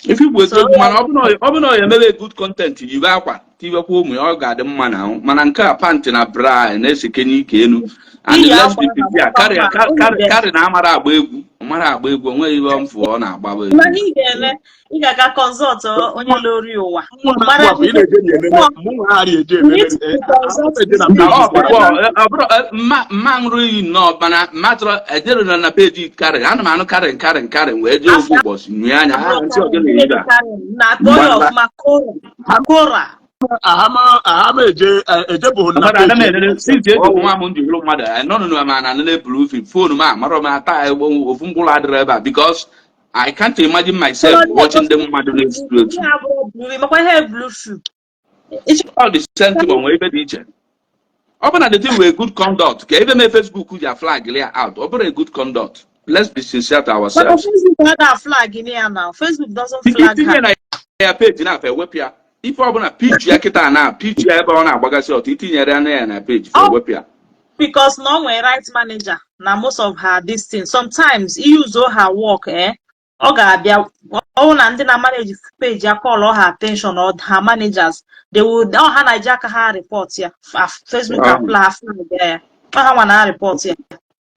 ife ikwu eziokwu, mana ọ bụ na ọ ya emebe good content, yibe akwa tiwekwa ụmụ ya, ọ ga-adị mma na ahụ. Mana nke a, pant na bra na-esekenye ike elu and Iyi let's akwa be na sincere, karị karị karị na amara agba egwu, ọ mara agba egwu, onweghị ihe mfụ ọ na-agba egwu. Mana ị ga-eme, ị ga-aga consult onye lori ụwa. Mụ na ị na-eje na ememe, mụ nwa ghara eje ememe, eje na Na ọ page. bụkwa ọ bụrụ mma mma nrụ iyi nnọọ, mana mma chọrọ ejere na na page karị, ana m anụ karị karị karị, wee jee ofu ụbọchị nyue anya ha nsị ogene ibe a. Na-akpọ ya ọfụma, Kora Kora. Ahama eje ejebụghị na Mmadụ ana m page. enene since eji nwa m ndị hụrụ mmadụ nọ ma na nene blue film phone m amarọ m ata ofu mkpụrụ adịrị ebe a, because I can't imagine myself watching ndị mmadụ na-esu etu. Ihe abụọ blue, makwa ihe blue film. All the same thing, onwe ebe dị iche. Ọ bụ na the thing were good conduct ka ebe mee Facebook ji a flag ya out. Ọ bụrụ a good conduct, let's be sincere to Mana ourselves. Facebook ada flag ya na Facebook doesn't Ike flag itinye her. Na ya page na ewepụ ya, ife ọbụla page ya kịta na page ya ebe ọ na-agbagasị ọtọ, itinyere ya na ya na page fa ewepụ ya. Because na o nwere right manager na most of her this thing. Sometimes use her work, ọ ga-abịa ọwụ na ndị na-manage page ya call her attention, or her managers, they will, ọ ha na-eji aka ha report ya. Facebook apply flag ya, ọ ha nwa na report ya.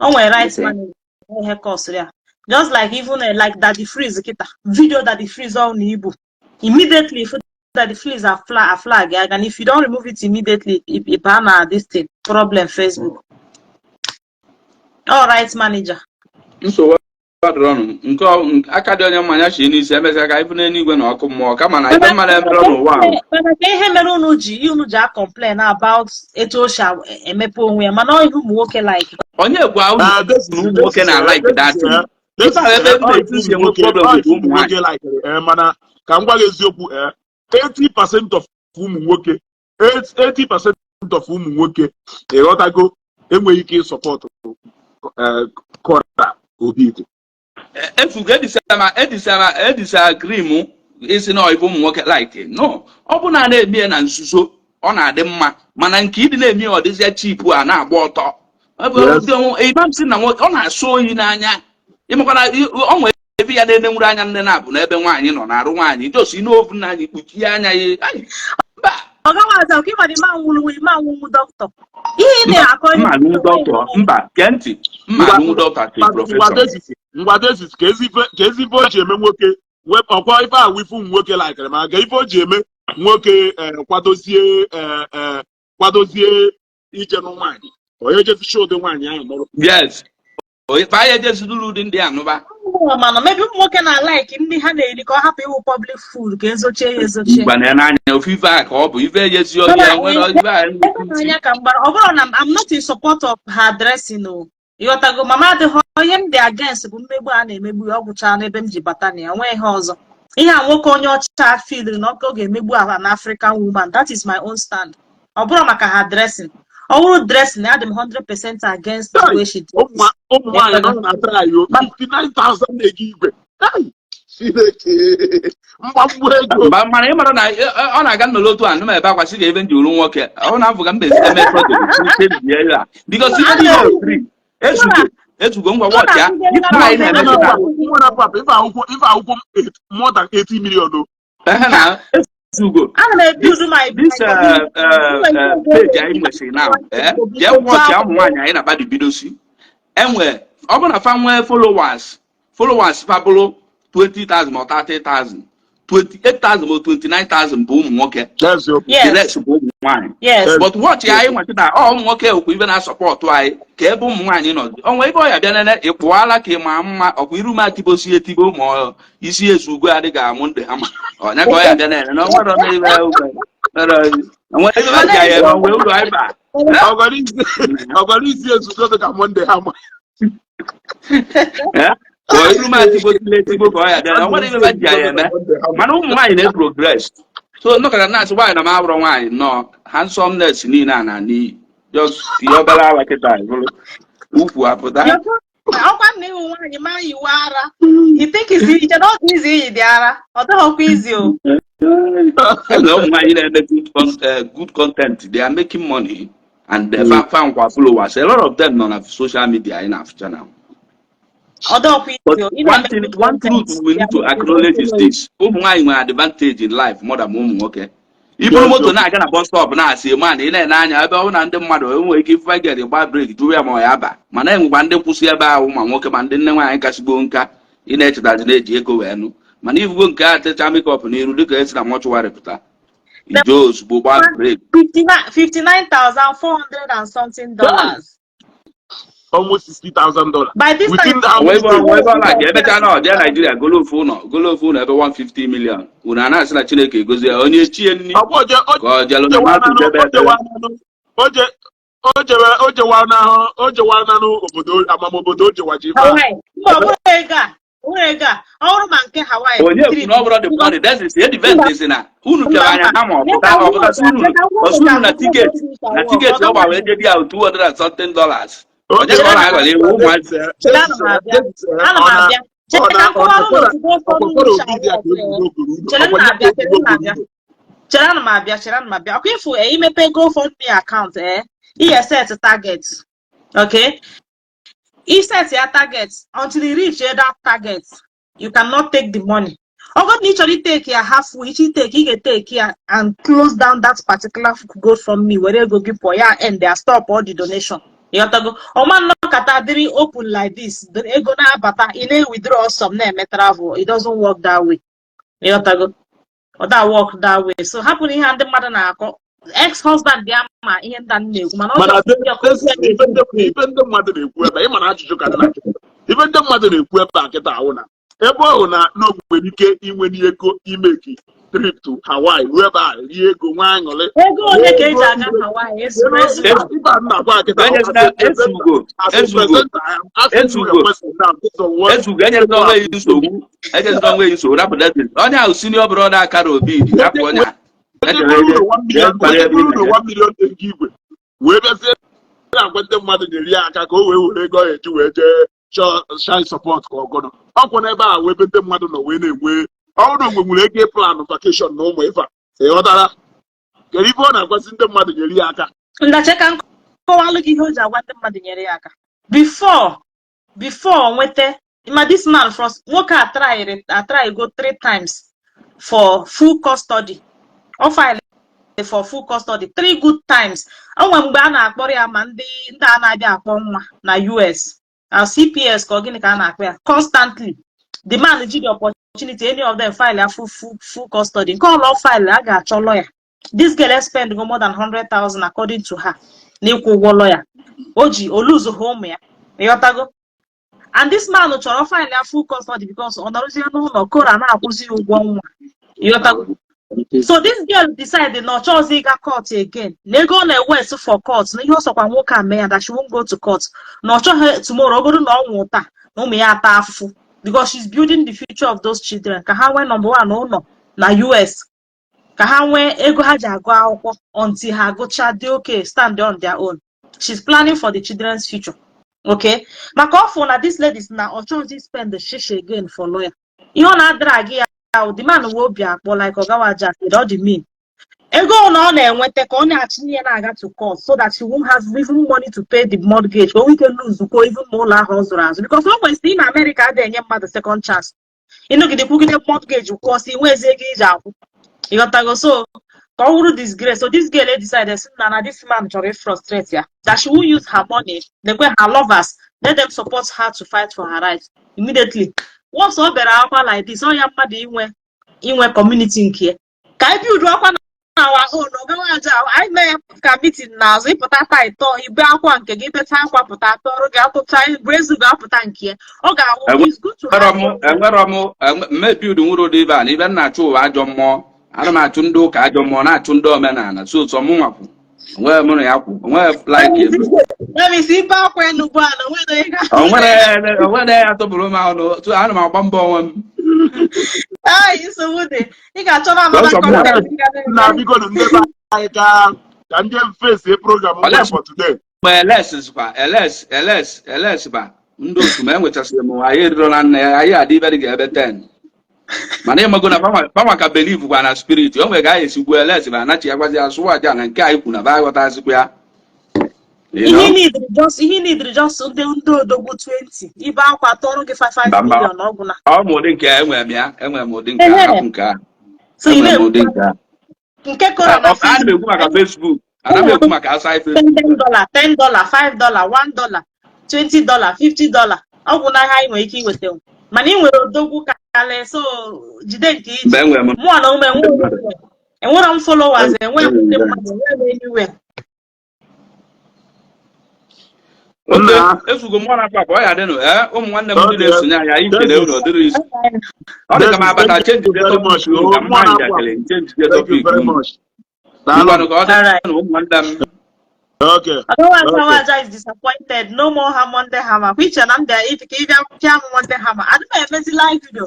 O nwere right manager, ihe kọsịrị ya. Just like even like Daddy Freeze kịta, video Daddy Freeze ọ na ibu, immediately if Daddy Freeze a flag ya, and if you don't remove it immediately, it baa na this thing problem Facebook. All right manager. Nsogbu adịrọnụ nke aka dị onye mmanya chi n'isi, emesịa ka ifu n'eluigwe na ọkụ mmụọ, kama na ife mmadụ emere n'ụwa ahụ. Mana ka ihe mere unu ji a complain about etu o si emepe onwe ya, mana ọ ihe ụmụ nwoke like. Onye gwa unu Ah, na ụmụ nwoke na like that thing? Ife ahụ ebe m na-etu si enwe problem with ụmụ nwaanyị. Nwoke like, mana ka m gwa gị eziokwu, 80% of ụmụ nwoke, 80% of ụmụ nwoke, ịghọtago, enweghị ike ịsupport Kora Obidi. Efugo edisama edisagree m isi na ife ụmụ nwoke like, no, ọ bụ na a na-eme ya na nzuzo, ọ na-adị mma, mana nke ịdị na-eme ya, ọ dịzịa cheap, a na-agba ọtọ. Ịma m sị na nwoke ọ na-asọ oyi n'anya, ịmakwana ọ nwere ebe ya na-enenwuru anya nne na-abụ n'ebe nwaanyị nọ na-arụ nwaanyị josi n'ofu nna anyị kpuchie anya ya. Anyị, mba. Ọgawaza ọka ịma na ịma nwụrụ, ịma nwụnwụ dọkịta, ihe ị na-akọ. Mma alụnwụ dọkịta, mba, gee ntị, mma alụnwụ dọkịta till professor. Ngwa Desis, ka ezi ife o ji eme nwoke ọkwa ife a ife ụmụ nwoke likere, ma ga ife o ji eme nwoke kwadozie kwadozie ije nụ nwaanyị, onye jezi ụdị nwaanyị ahụ nụrụ. Yes, fa ya ejeziduru ụdị ndị anụba. Mana maybe ụmụ nwoke na-alike ndị ha na-eri ka ọ hapụ ịwụ public food, ka ezochie ya ezochie. Gbana n'anya ofu ife a ka ọ bụ ife ejezi onye nwere ife a. Ebe n'anya ka mgbara, ọ bụrụ na I'm not in support of her dressing o, ịghọtago? Mama adịghị onye m dị against bụ mmegbu a na-emegbu ya. Ọ gwụchaa n'ebe m ji bata na ya nwee ihe ọzọ. Ihe a nwoke onye ọcha feeliri na ọ ga-emegbu ala na African woman, that is my own stand. Ọ bụrụ maka her dressing, ọ bụrụ dressing, adị m 100% against the way she dresses. Ụmụ nwaanyị nọ na try o, 59,000 ego igwe. Hey, Chineke, mgbagbu ego. Mba, mana ị mara na ọ na-aga nnọrọ otu a, nụ m ebe akwa sị ga ebe ndị uru nwoke ọ na-afụ ka mba ezite mee project ya, because ife niile free ezugo ezugo. Ngwa, watch ya, ife anyị na-eme kịta. Nwere papa ife akwụkwọ more than 80 million o. Ehe, na ezugo. Ana m ebuild my This page anyị nwesịrị now, jee watch ya, ụmụ nwaanyị anyị na-abadị bidosi enwe, ọ bụrụ na fa nwee followers fa bụrụ 20,000 ma ọ 30,000, 28,000 ma 29,000 bụ ụmụ nwoke. Eziokwu. The rest bụ ụmụ nwaanyị. But watch ya, anyị nweta na ọ ụmụ nwoke okwu ibe na-asupport anyị ka ebe ụmụ nwaanyị nọ. Onwe ebe ọ ya bịa nene ịkpụala ka ị ma mma ọkwa iru m atibosi etibo ma ọ isi ezugo adịghị amụ ndị ha ma ọnya ka ọ ya bịa nene na onwere ebe onwe ebe ji anyị eme onwe uru anyị ba. Ọgọrọ isi ezugo dị ka Monday ha ma. Ọ iru m atibosila etigbo ka ọ ya bịa na onwere ebe ji anyị eme, mana ụmụ nwaanyị na-progress. So nnọkọta na-asị nwaanyị na m abụrụ nwaanyị nọọ handsomeness niile a na n'iyi, just tinye obere ala kịta bụrụ ukwu apụta. Ọkwa na ịhụ nwaanyị ma yiwe ara, you think is iche na ọ dị izi iyi dị ara, ọ dịghọkwa izi o. Enwere ụmụ nwaanyị na-eme good content. They are making money and they fa nkwa followers. A lot of them nọ na social media anyị na-afụcha now. Ọ dịghọkwa But izi o. Ị one na-eme thing, good one content, truth we they need are to making acknowledge is followers. this: ụmụ nwaanyị nwere advantage in life more than ụmụ nwoke. Iburu moto na-aga na bus stop na-asị man, ị na-ene anya ebe ọ bụ na ndị mmadụ enwere ike ife gere gba brake jụrụ ya ma ọ ya aba, mana enwekwa ndị kwụsị ebe ahụ, ma nwoke ma ndị nne nwaanyị kasịgbo nka ị na-echetazi na-eji ego wee nụ. Mana ifugo nke a techa makeup n'iru dịka esi na mortuary pụta, ije ozugbo gba brake. 59,400 and something dollars. Almost $60,000. By this Within time, how onwe many ebe onwe ebe ọ days? na-aga emechaa na ọ jee Naijiria golo ofu ụlọ ebe 150 million. Unu a na-asị na Chineke egozi ya onye chie nni Ọ bụ oje ka ọ jelu ojewa na nanụ debe ekpere. Ojewa nanụ oje ojewe ojewa n'ahụ ojewa nanụ obodo amamobodo ojewa ji ife a. Hawaii. Mba, ọ bụrụ ego a, ọ bụrụ ego a, ọ bụrụ ma nke Hawaii. Onye kwu na ọ bụrụ the money, that is the event is na unu pịara anya ha ma ọ pụta ọ pụta si unu ọsị unu na ticket ọ gba wee jebi ya 200 and something dollars. Onye ka ọ na-aghọrọ iwu ụmụazị? Chere, ana m abịa. Ana m abịa. Chere ka m kọwara unu ozugbo ụfọdụ Chere m na-abịa, chere m na-abịa. Chere, ana m abịa, chere, ana m abịa. Ọkwa ifu imepe GoFundMe account, ihe set target. Okay? I set ya target until you reach that target, you cannot take the money. Ọ bụrụ na ị chọrọ itake ya halfway, iche itake, ị ga-etake ya and close down that particular GoFundMe, were ego gị pụọ ya end ya, stop all the donation. Ịghọtago? Ọma nnọkọta dịrị open like this, ego na-abata, ị na-withdraw some, na-eme travel. It doesn't work that way. Ịghọtago? Ọ da work that way. So hapụ na ihe a ndị mmadụ na-akọ. Ex-husband ya ma ihe ndị a m na-ekwu, mana ọ Mana just ife ndị mmadụ na-ekwu ebe a, ịma na ajụjụ ka dị na ife ndị mmadụ na-ekwu ebe a kịta ahụ na ebe ọ hụ na o nwere ike inwe ego imeki trip to Hawaii, ruo ebe a rie ego nwa aṅụrị. Ego ole ka eji aga Hawaii? Ezuru ezu. Ife a m na-agwa kịta, Enyezina ezugo ezugo ezugo ezugo. Enyezina onwe ya nsogbu, enyezina onwe ya nsogbu. Rapụ that onye ahụ, senior brother akara obi dị, rapụ onye a. Ejere ebe 1 million ego igwe wee bịazie na-agwa ndị mmadụ nyere ya aka ka o wee were ego ọ ga-eji wee jee chọọ child support ka ọgọnọ ọkwụ n'ebe a wee ebe ndị mmadụ nọ wee na-enwe ọrụ onwe nwere ego plan vacation na ụmụ ife a. Ị ghọtara? Kedu ife ọ na-agwazi ndị mmadụ nyere ya aka? Ndache, ka m kọwalụ gị ihe o ji agwa ndị mmadụ nyere ya aka. Before nweta ma this man first, nwoke a try a try go three times for full custody. Ọ file for full custody three good times. O nwere mgbe a na-akpọrọ ya ma ndị a na-abịa akpọ nwa na US na CPS, ka ọ gịnị ka a na-akpọ ya, constantly. The man ji the opportunity, any of them file ya full custody. Nke ọlọ file, a ga-achọ lawyer. This girl spend go more than 100,000 according to her n'ịkwụ ụgwọ lawyer o ji oluzu ha ụmụ ya. Ịghọtago? And this man chọrọ file ya full custody because ọ nọrọzie n'ụlọ kora na-akwụzi ya ụgwọ nwa. Ịghọtago? So this girl decide na ọ chọọzi ịga court again, na ego ọ na-ewest for court, na ihe ọ sọkwa nwoke a mee ya, that she won't go to court, na ọ chọghị tomorrow ọ bụrụ na ọ nwụ taa na ụmụ ya ata afụfụ, because she's building the future of those children, ka ha nwee number one ụlọ na US, ka ha nwee ego ha ji agụ akwụkwọ until ha agụcha dị okay, stand on their own. She's planning for the children's future. Okay, maka ọ fụ na this lady sị na ọ chọghịzi spend the shishi again for lawyer. Ihe ọ na-adịra gị ya ahụ, the man wee obi akpọ like Ọgawaja said, ọ dị mean. Ego na ọ na-enweta ka ọ na-achịnye ya na-aga to court so that she won't have even money to pay the mortgage, ka o nwee ike lose ko even ma ụlọ ahụ ọ zụrụ azụ, because o kwesịrị na America adịghị enye mmadụ second chance. Ịnọgide kwugide mortgage kwụọ si nwezi ego iji akwụ, ịghọtago? So ka ọ wụrụ disgrace. So this girl decided sị na this man chọrọ frustrate ya, that she won't use her money. Lekwe her lovers, let them support her to fight for her rights. Immediately once ọ bịara akwa like this, ọ ya mmadụ inwe community nke ya ka anyị build akwa na our own. Ọgawaja anyị mee ka meeting n'azụ ịpụta taa ịtọ ibe akwa nke gị, becha akwa pụta tọrọ gị atụcha brezu ga-apụta nke ya. Ọ ga-awụ, it's good to have. Enwere m mmebi ụdị nwere ụdị ibe a na ibe m na-achụ ụwa ajọ mmụọ. Ana m achụ ndị ụka ajọ mmụọ, na-achụ ndị omenala. So sọ mụ nwakwu onweghị mụ na ya kwu onweghị like Let ibe akwa Enugu a na onwere onye ga- onwere ya tụpụrụ m ahụ. So ana m agba mbọ onwe m. Ai, nsogbu dị. Ị ga-achọ na another Sọsọ mụ. content ị ga Nna, na-eme. biko, ndị be anyị, ka ndị face program nwe for today. Ma ls kwa ls ls ls ba ndị otu ma enwechasịrị m anyị eriro na nna ya, anyị adị ibe dị ga ebe 10, mana ịmago na fanwa ka believe kwa na spirit o nwere ka anyị esi gwuo ls ba anachi ya gwazi asụ aja na nke anyị kwu na ba aghọtazikwa ya. You Ihe know? Ihe nidiri just ndị odogwu 20 ibe akwa tọrọ gị 55 Mba, mba. million ọgwụ na Ọ m ụdị nke a enwere m ya, enwere m ụdị nke a. Hapụ nke a. So ị Enwere m ụdị na-ekwu nke a. nke kọrọ na Ana m ekwu maka Facebook, ana m ekwu maka outside Facebook. $10, $10, $5, $1, $20, $50, ọgwụ n'ahịa anyị nwere ike iweta, mana ị nwere odogwu karị, so jide nke iji. Mgbe enwere m Mụọ na ume enwere m followers, enwere m ndị mmadụ, enwere m anywhere. Oke. Nna. Ezugo mmụọ na akpa ọ ya dịnụ. Ee, ụmụ nwanne m ndị na-esonye anyị, anyị kele unu. Ọ dịrị isi ọ dị ka m abata change the topic unu ka m maa njakịrị change the Thank you topic very unu. much. Ngwanụ, ka ọ dị Alright. ụmụ nwanne m. Okay. Otherwise, Okay. Awaja is disappointed. No more her Monday hammer. Which and I'm there if you give Monday hammer. I don't know if live video.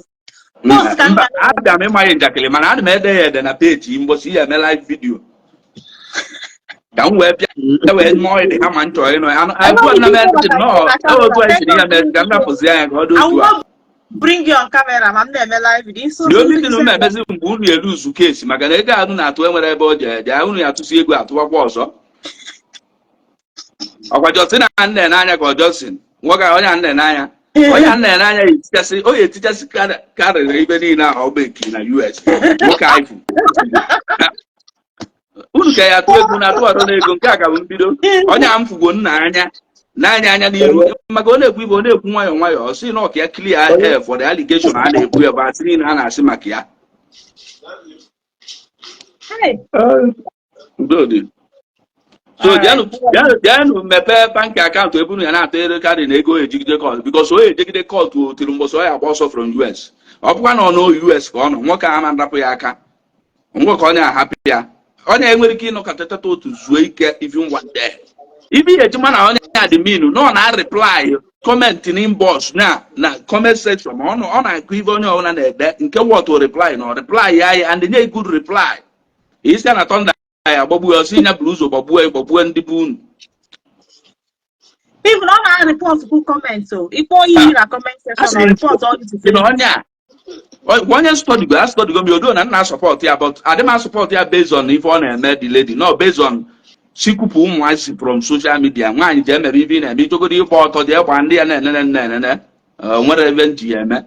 Post ka m Mba, ga abịa m ịmanye njakịrị, mana ana m ede ya ede na peji mgbọsị ya eme live video ka m wee bịa wee nụọ ịdị ha ma m chọrọ ịnụ ya. Nna m ntị nnọọ otu anyị siri ya mee ka m rapụzi anya ka ọ dị I otu will a. not bring you on camera ma m na-eme live video. So, The only thing unu emezi mgbe unu eluzu kesi, maka na ego a unu na-atụ enwere ebe ọ ji eje, unu ya atụsi ego atụwakwa ọzọ. Ọkwa Justin a nne n'anya ka ọ Justin nwoke a, onye a nne n'anya, onye a nne n'anya ya etichasị, o ya etichasị karịrị ibe niile ahụ ọ bụ eki na US. Nwoke anyị fụ unu ka ya atụ ego na atụ ọdọ n'ego nke a ka bụ mbido. Onye a m fugbo nna anya n'anya anya n'iru, maka ọ na-ekwu ibe ọ na-ekwu nwayọọ nwayọọ, ọ sị na ọ ka ya clear air for the allegation a na-ekwu ya bụ asị niile a na-asị maka ya. Hey. Udo dị. So bịanụ, bịanụ, bịanụ mepee bank account ebe unu ya na-atụ ego karị na ego ejigide court, because o ejigide court o tiri mbọsị ọ ya agba ọsọ from US. Ọ bụkwa na ọ nọ US ka ọ nọ, nwoke ama nrapụ ya aka, nwoke onye ahapụ ya, onye enwere ike ịnọkọta teta otu zuo ike even one day. Ibe ihe ejima na onye ya dị minu nọ na reply comment na inbox na comment section, ma ọ na-akụ ibe onye ọbụla na-ede nke wọtụ reply na ọ reply ya ya and nye good reply. Isi na thunder ya gbagbuo ya, ọsị ya buru ụzọ gbagbuo ya, gbagbuo ndị bụ unu. Even ọ na-report kwu comment o. Ịkpọ iyi na comment section, ọ report all to Sị na onye a onye studygo a studygo m odo na nna support ya, but adị m support ya based on ife ọ na-eme the lady, no, based on sikwupụ ụmụazị from social media. Nwaanyị ji emere ife ị na-eme, ichogoro ịgba ọtọ jee gbaa ndị ya na-enene na-enene, nwere ebe nji ya eme,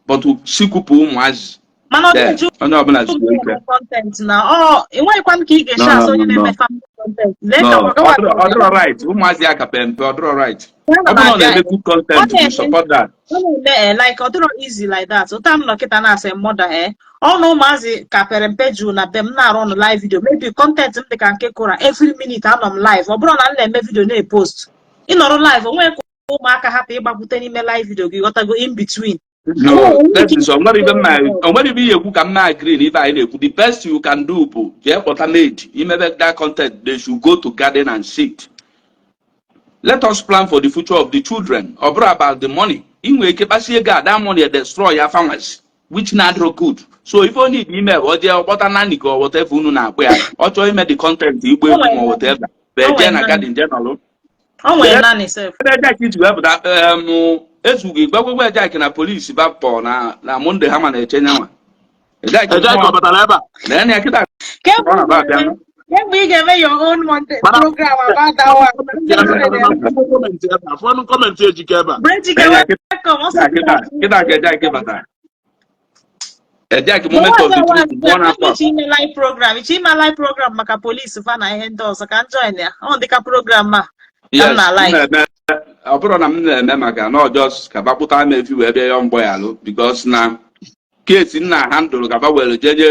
but sikwupụ ụmụazị. Mana ọ There, dị onye ọbụla zuo ike. Content na ọ enweghịkwa m ka ị ga-esi No, asị onye no, no. na-eme family content lee No, ka ọ dịrọ right. Ụmụazị ya ka pe mpe, ọ dịrọ right. Ọ bụrụ na ọ na-eme good content, we support that. Ọ na-eme like ọ dịrọ easy like that. Ụta m nọ kịta na-asị mother ọ na ụmụazị ka pere mpe juru na be m na-arụ ọnụ live video, maybe content m dị ka nke kụra every minute anọ m live. Ọ bụrụ na m na-eme video na-epost, ịnọrọ live onwe ka ụmụaka hapụ ịgbakwute n'ime live video gị, ghọtago, in between. No, that is onwere ibe mma, onwere ibe ihe ekwu ka m na-agree na ibe anyị na-ekwu. The best you can do bụ jee kpọta maid imebe that content. They should go to garden and sit. Let us plan for the future of the children. Ọ bụrụ about the money, ị nwere ike kpasie ego a, that money destroy ya families, which na adịrọ good. So ife onye need ime bụ ọ jee kpọta nanny ka ọ whatever unu na-akpọ ya, ọ chọọ ime the content, igba egwu ma whatever, bụ eje na garden jee nọlụ. O nwere naanị sef. Ebe Jack ji wepụta ezughị gbagwegwe Jack na polisi bapọ na Monday ha ma na-eche nyanwa Jack. Eje ka ọ batara ebe a. Na ya kịta. Kemgbe Ọ na-aba abịa. Kemgbe ị ga-eme your own Monday Mana- program about that one. Comment ebe a, fọnụ comment Ejike ebe a. Ejike, welcome. Ọ sị Kịta kịta ka Jack batara. Jack, moment of the truth mụọ na-akpọ. Iche ime live program, iche ime live program maka polisi fa na ihe ndị ọzọ, ka m join ya. Ọ dịka program a ka m Yes, na m like. na-eme. Ọ bụrụ na m na-eme maka na ọjọs ka bakpụta m efi wee bịa yọọ mgbọ ya alụ, because na case nna handle ka ba were jeje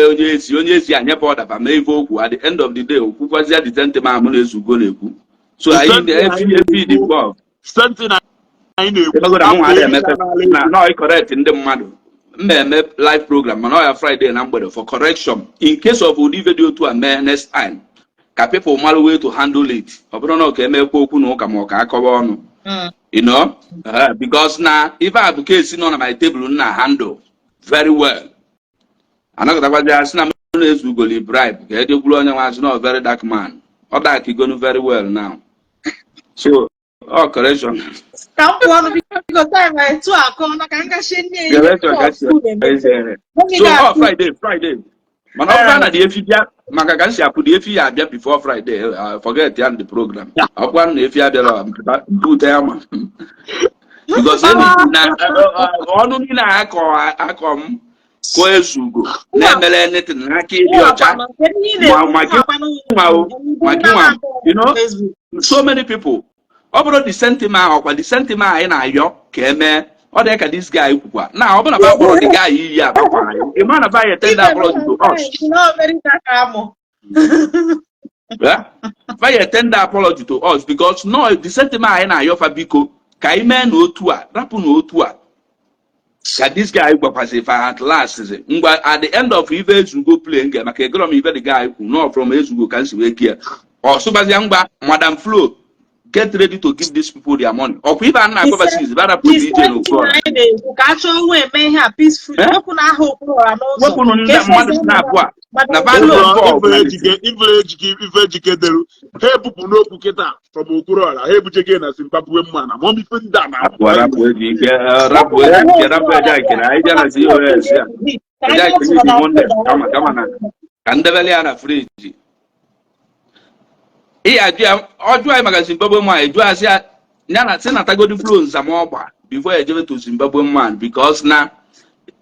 onye ezi anyefe ọdaba mee ife okwu. At the end of the day, okwukwazia the sentiment mụ na-ezugo na-ekwu, so anyị efi efi dị involved. Same thing anyị na-ekwu. Ego na mụ adịghị emepe na nọ correct ndị mmadụ. M na-eme live program, mana ọ ya Friday na mgbede for correction in case of ụdị ife dị otu a mee next time, ka people mara way to handle it. Ọ bụrụ na ọ ka emekwa okwu na ụka ma ọ ka akọwa ọnụ. Because na ife a bụ case nọ na my table m na handle very well. Anọkọtakwazi asị na m na-ezu ugoli bribe ka ejekwuru onye nwa asị na ọ very dark man, ọ dark igonu very well now, so ọ correction. Ka m pụọ ọnụ, biko. Time etu akọ na ka m gachie nne ya. Correction ka si. So ọ Friday, mana ọ bụrụ na the efi bịa, maka ka m si apụ, the efi ya abịa before Friday, forget ya the program. Ọ bụkwa na efi abịara, bute ya ma because na ọnụ niile a akọ akọ m kụọ ezugo na-emere anything n'aka ịdị ọcha. Ma gị nwa o, ma gị nwa, so many people, ọ bụrụ the sentiment, ọkwa the sentiment anyị na-ayọ ka emee, ọ dị ka this guy kwukwa na ọ bụrụ na ba kpọrọ the guy iyi abakwara anyị, ị ma na ba ya tender apology to us. Yeah? Fa ya tender apology to us because no, the sentiment anyị na-ayọ fa, biko ka anyị mee n'otu a, rapụ n'otu a, ka this guy gwakwasị fa at last sị, ngwa, at the end of ife Ezugo play nge maka egoro m ife the guy kwu no from Ezugo ka m si wee gie ọ sụgbazia, ngwa, Madam Flo, get ready to give these people their money. Ọkwa ife a na-agwaba since barapụ DJ n'Okwuluọra. Anyị na-ekwu ka a chọọ wee mee ihe a peacefully. Eh? Wepụ na aha Okwuluọra n'ụzọ. Wepụnụ ndị mmadụ si na-abụ a na Madam ba Flo. involved na Ife Ejike, ife Ejike, ife Ejike delu ha ebupụ n'okwu kịta from Okwuluọra, ha ebujege na Zimbabwe mma na mọm ife ndị a na Rapụ, rapụ Ejike, rapụ Ejike, rapụ Ejike na anyị bịa na COS ya. Ejike dị Monday, kama na ka ndebele ya na fridge. Ị ya ajụ ya, ọ jụọ anyị maka Zimbabwe man, jụọ asị ya ya na si natagodi Flo nzamọgba before ejebe to Zimbabwe man, because na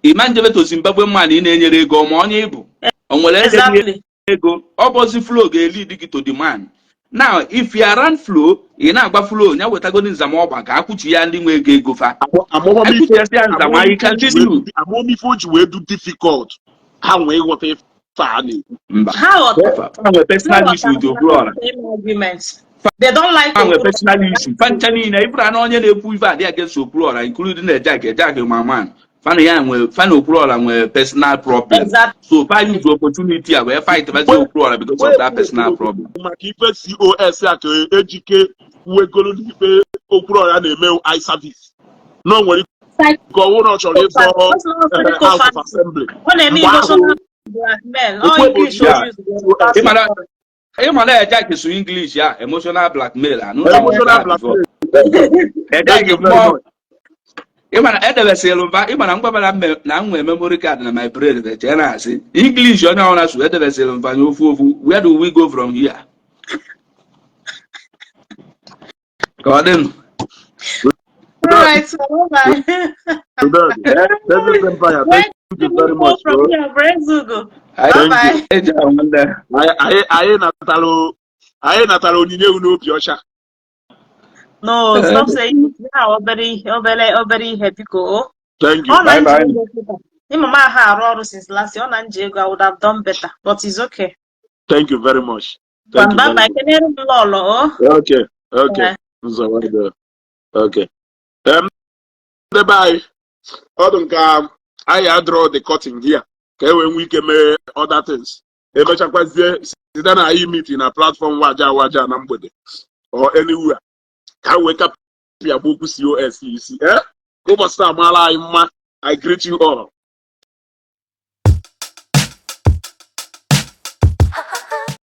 ịma njebe to Zimbabwe man ị na-enyere ego ma onye ịbụ o nwere eze dị ego ọ bụzi Flo ga-lead gị to the man. Now if you are run Flo, ị na-agba Flo ya wetagodi nzamọgba ka akwụchi ya ndị nwe ego ego fa. Akwụchiasị ya nzama, you can continue. Amamife o ji wee du difficult ha nwee ịghọta ife a na-ekwu. Mba. Ha ghọtara. Fa nwere personal issue with Okwuluọra. Argument. They don't like Fa nwere Okwuluọra. personal issue fa ncha niile. Ịbụrụ na onye na-ekwu ife adị against Okwuluọra, including Ejak, Ejak ma man fa na ya nwere, fa na Okwuluọra nwere personal problem. So fa use opportunity a wee fight bazi Okwuluọra because of that personal problem. Maka ife COS a ka Ejike wegoro n'ife Okwuluọra na-eme eye service na o nwere ike ọwụ na ọ chọrọ ịzọ House of Assembly. Ọ na-eme Mgbe ahụ- emotional blackmail. Ọ Okwu English Yeah. o use. Ịma na Ejak su English ya emotional blackmail anụ. Emotional blackmail. Ejak mmụọ. Ịma na edebesịrị mba, ịma na mgbabara na m nwee memory card na my brain chee na asị English onye ọbụla su edebesịrị mba nye ofu ofu. Where do we go from here? Ka ọ dị nụ. All right, so bye. David Empire, Where thank do you we very go much, from bro. here, Brezugo? Anyị Bye bye. eji ahụ ndị Anyị natara onyinye unu n'obi ọcha. No, stop saying it. Ya obere ihe, obere obere ihe, biko. O. Thank you. Ọ na Bye nji bye. ego kịta. Ịma m aha arụ ọrụ since last year. Ọ na nji ego, I would have done better, but it's okay. Thank you very much. Thank you Bye very bye. much. Kenere m lọlọ o. Okay. Bye. Nsogbu adịghị. Okay. Ndị be anyị, ọ dị nke anyị a draw the curtain here ka e wee nwee ike mee other things. Emechakwazie site na anyị meeting na platform waja waja na mgbede or anywhere ka wee kapịa okwu COS isi. Eh? Ka ụbọchị taa maara anyị mma. I greet you all.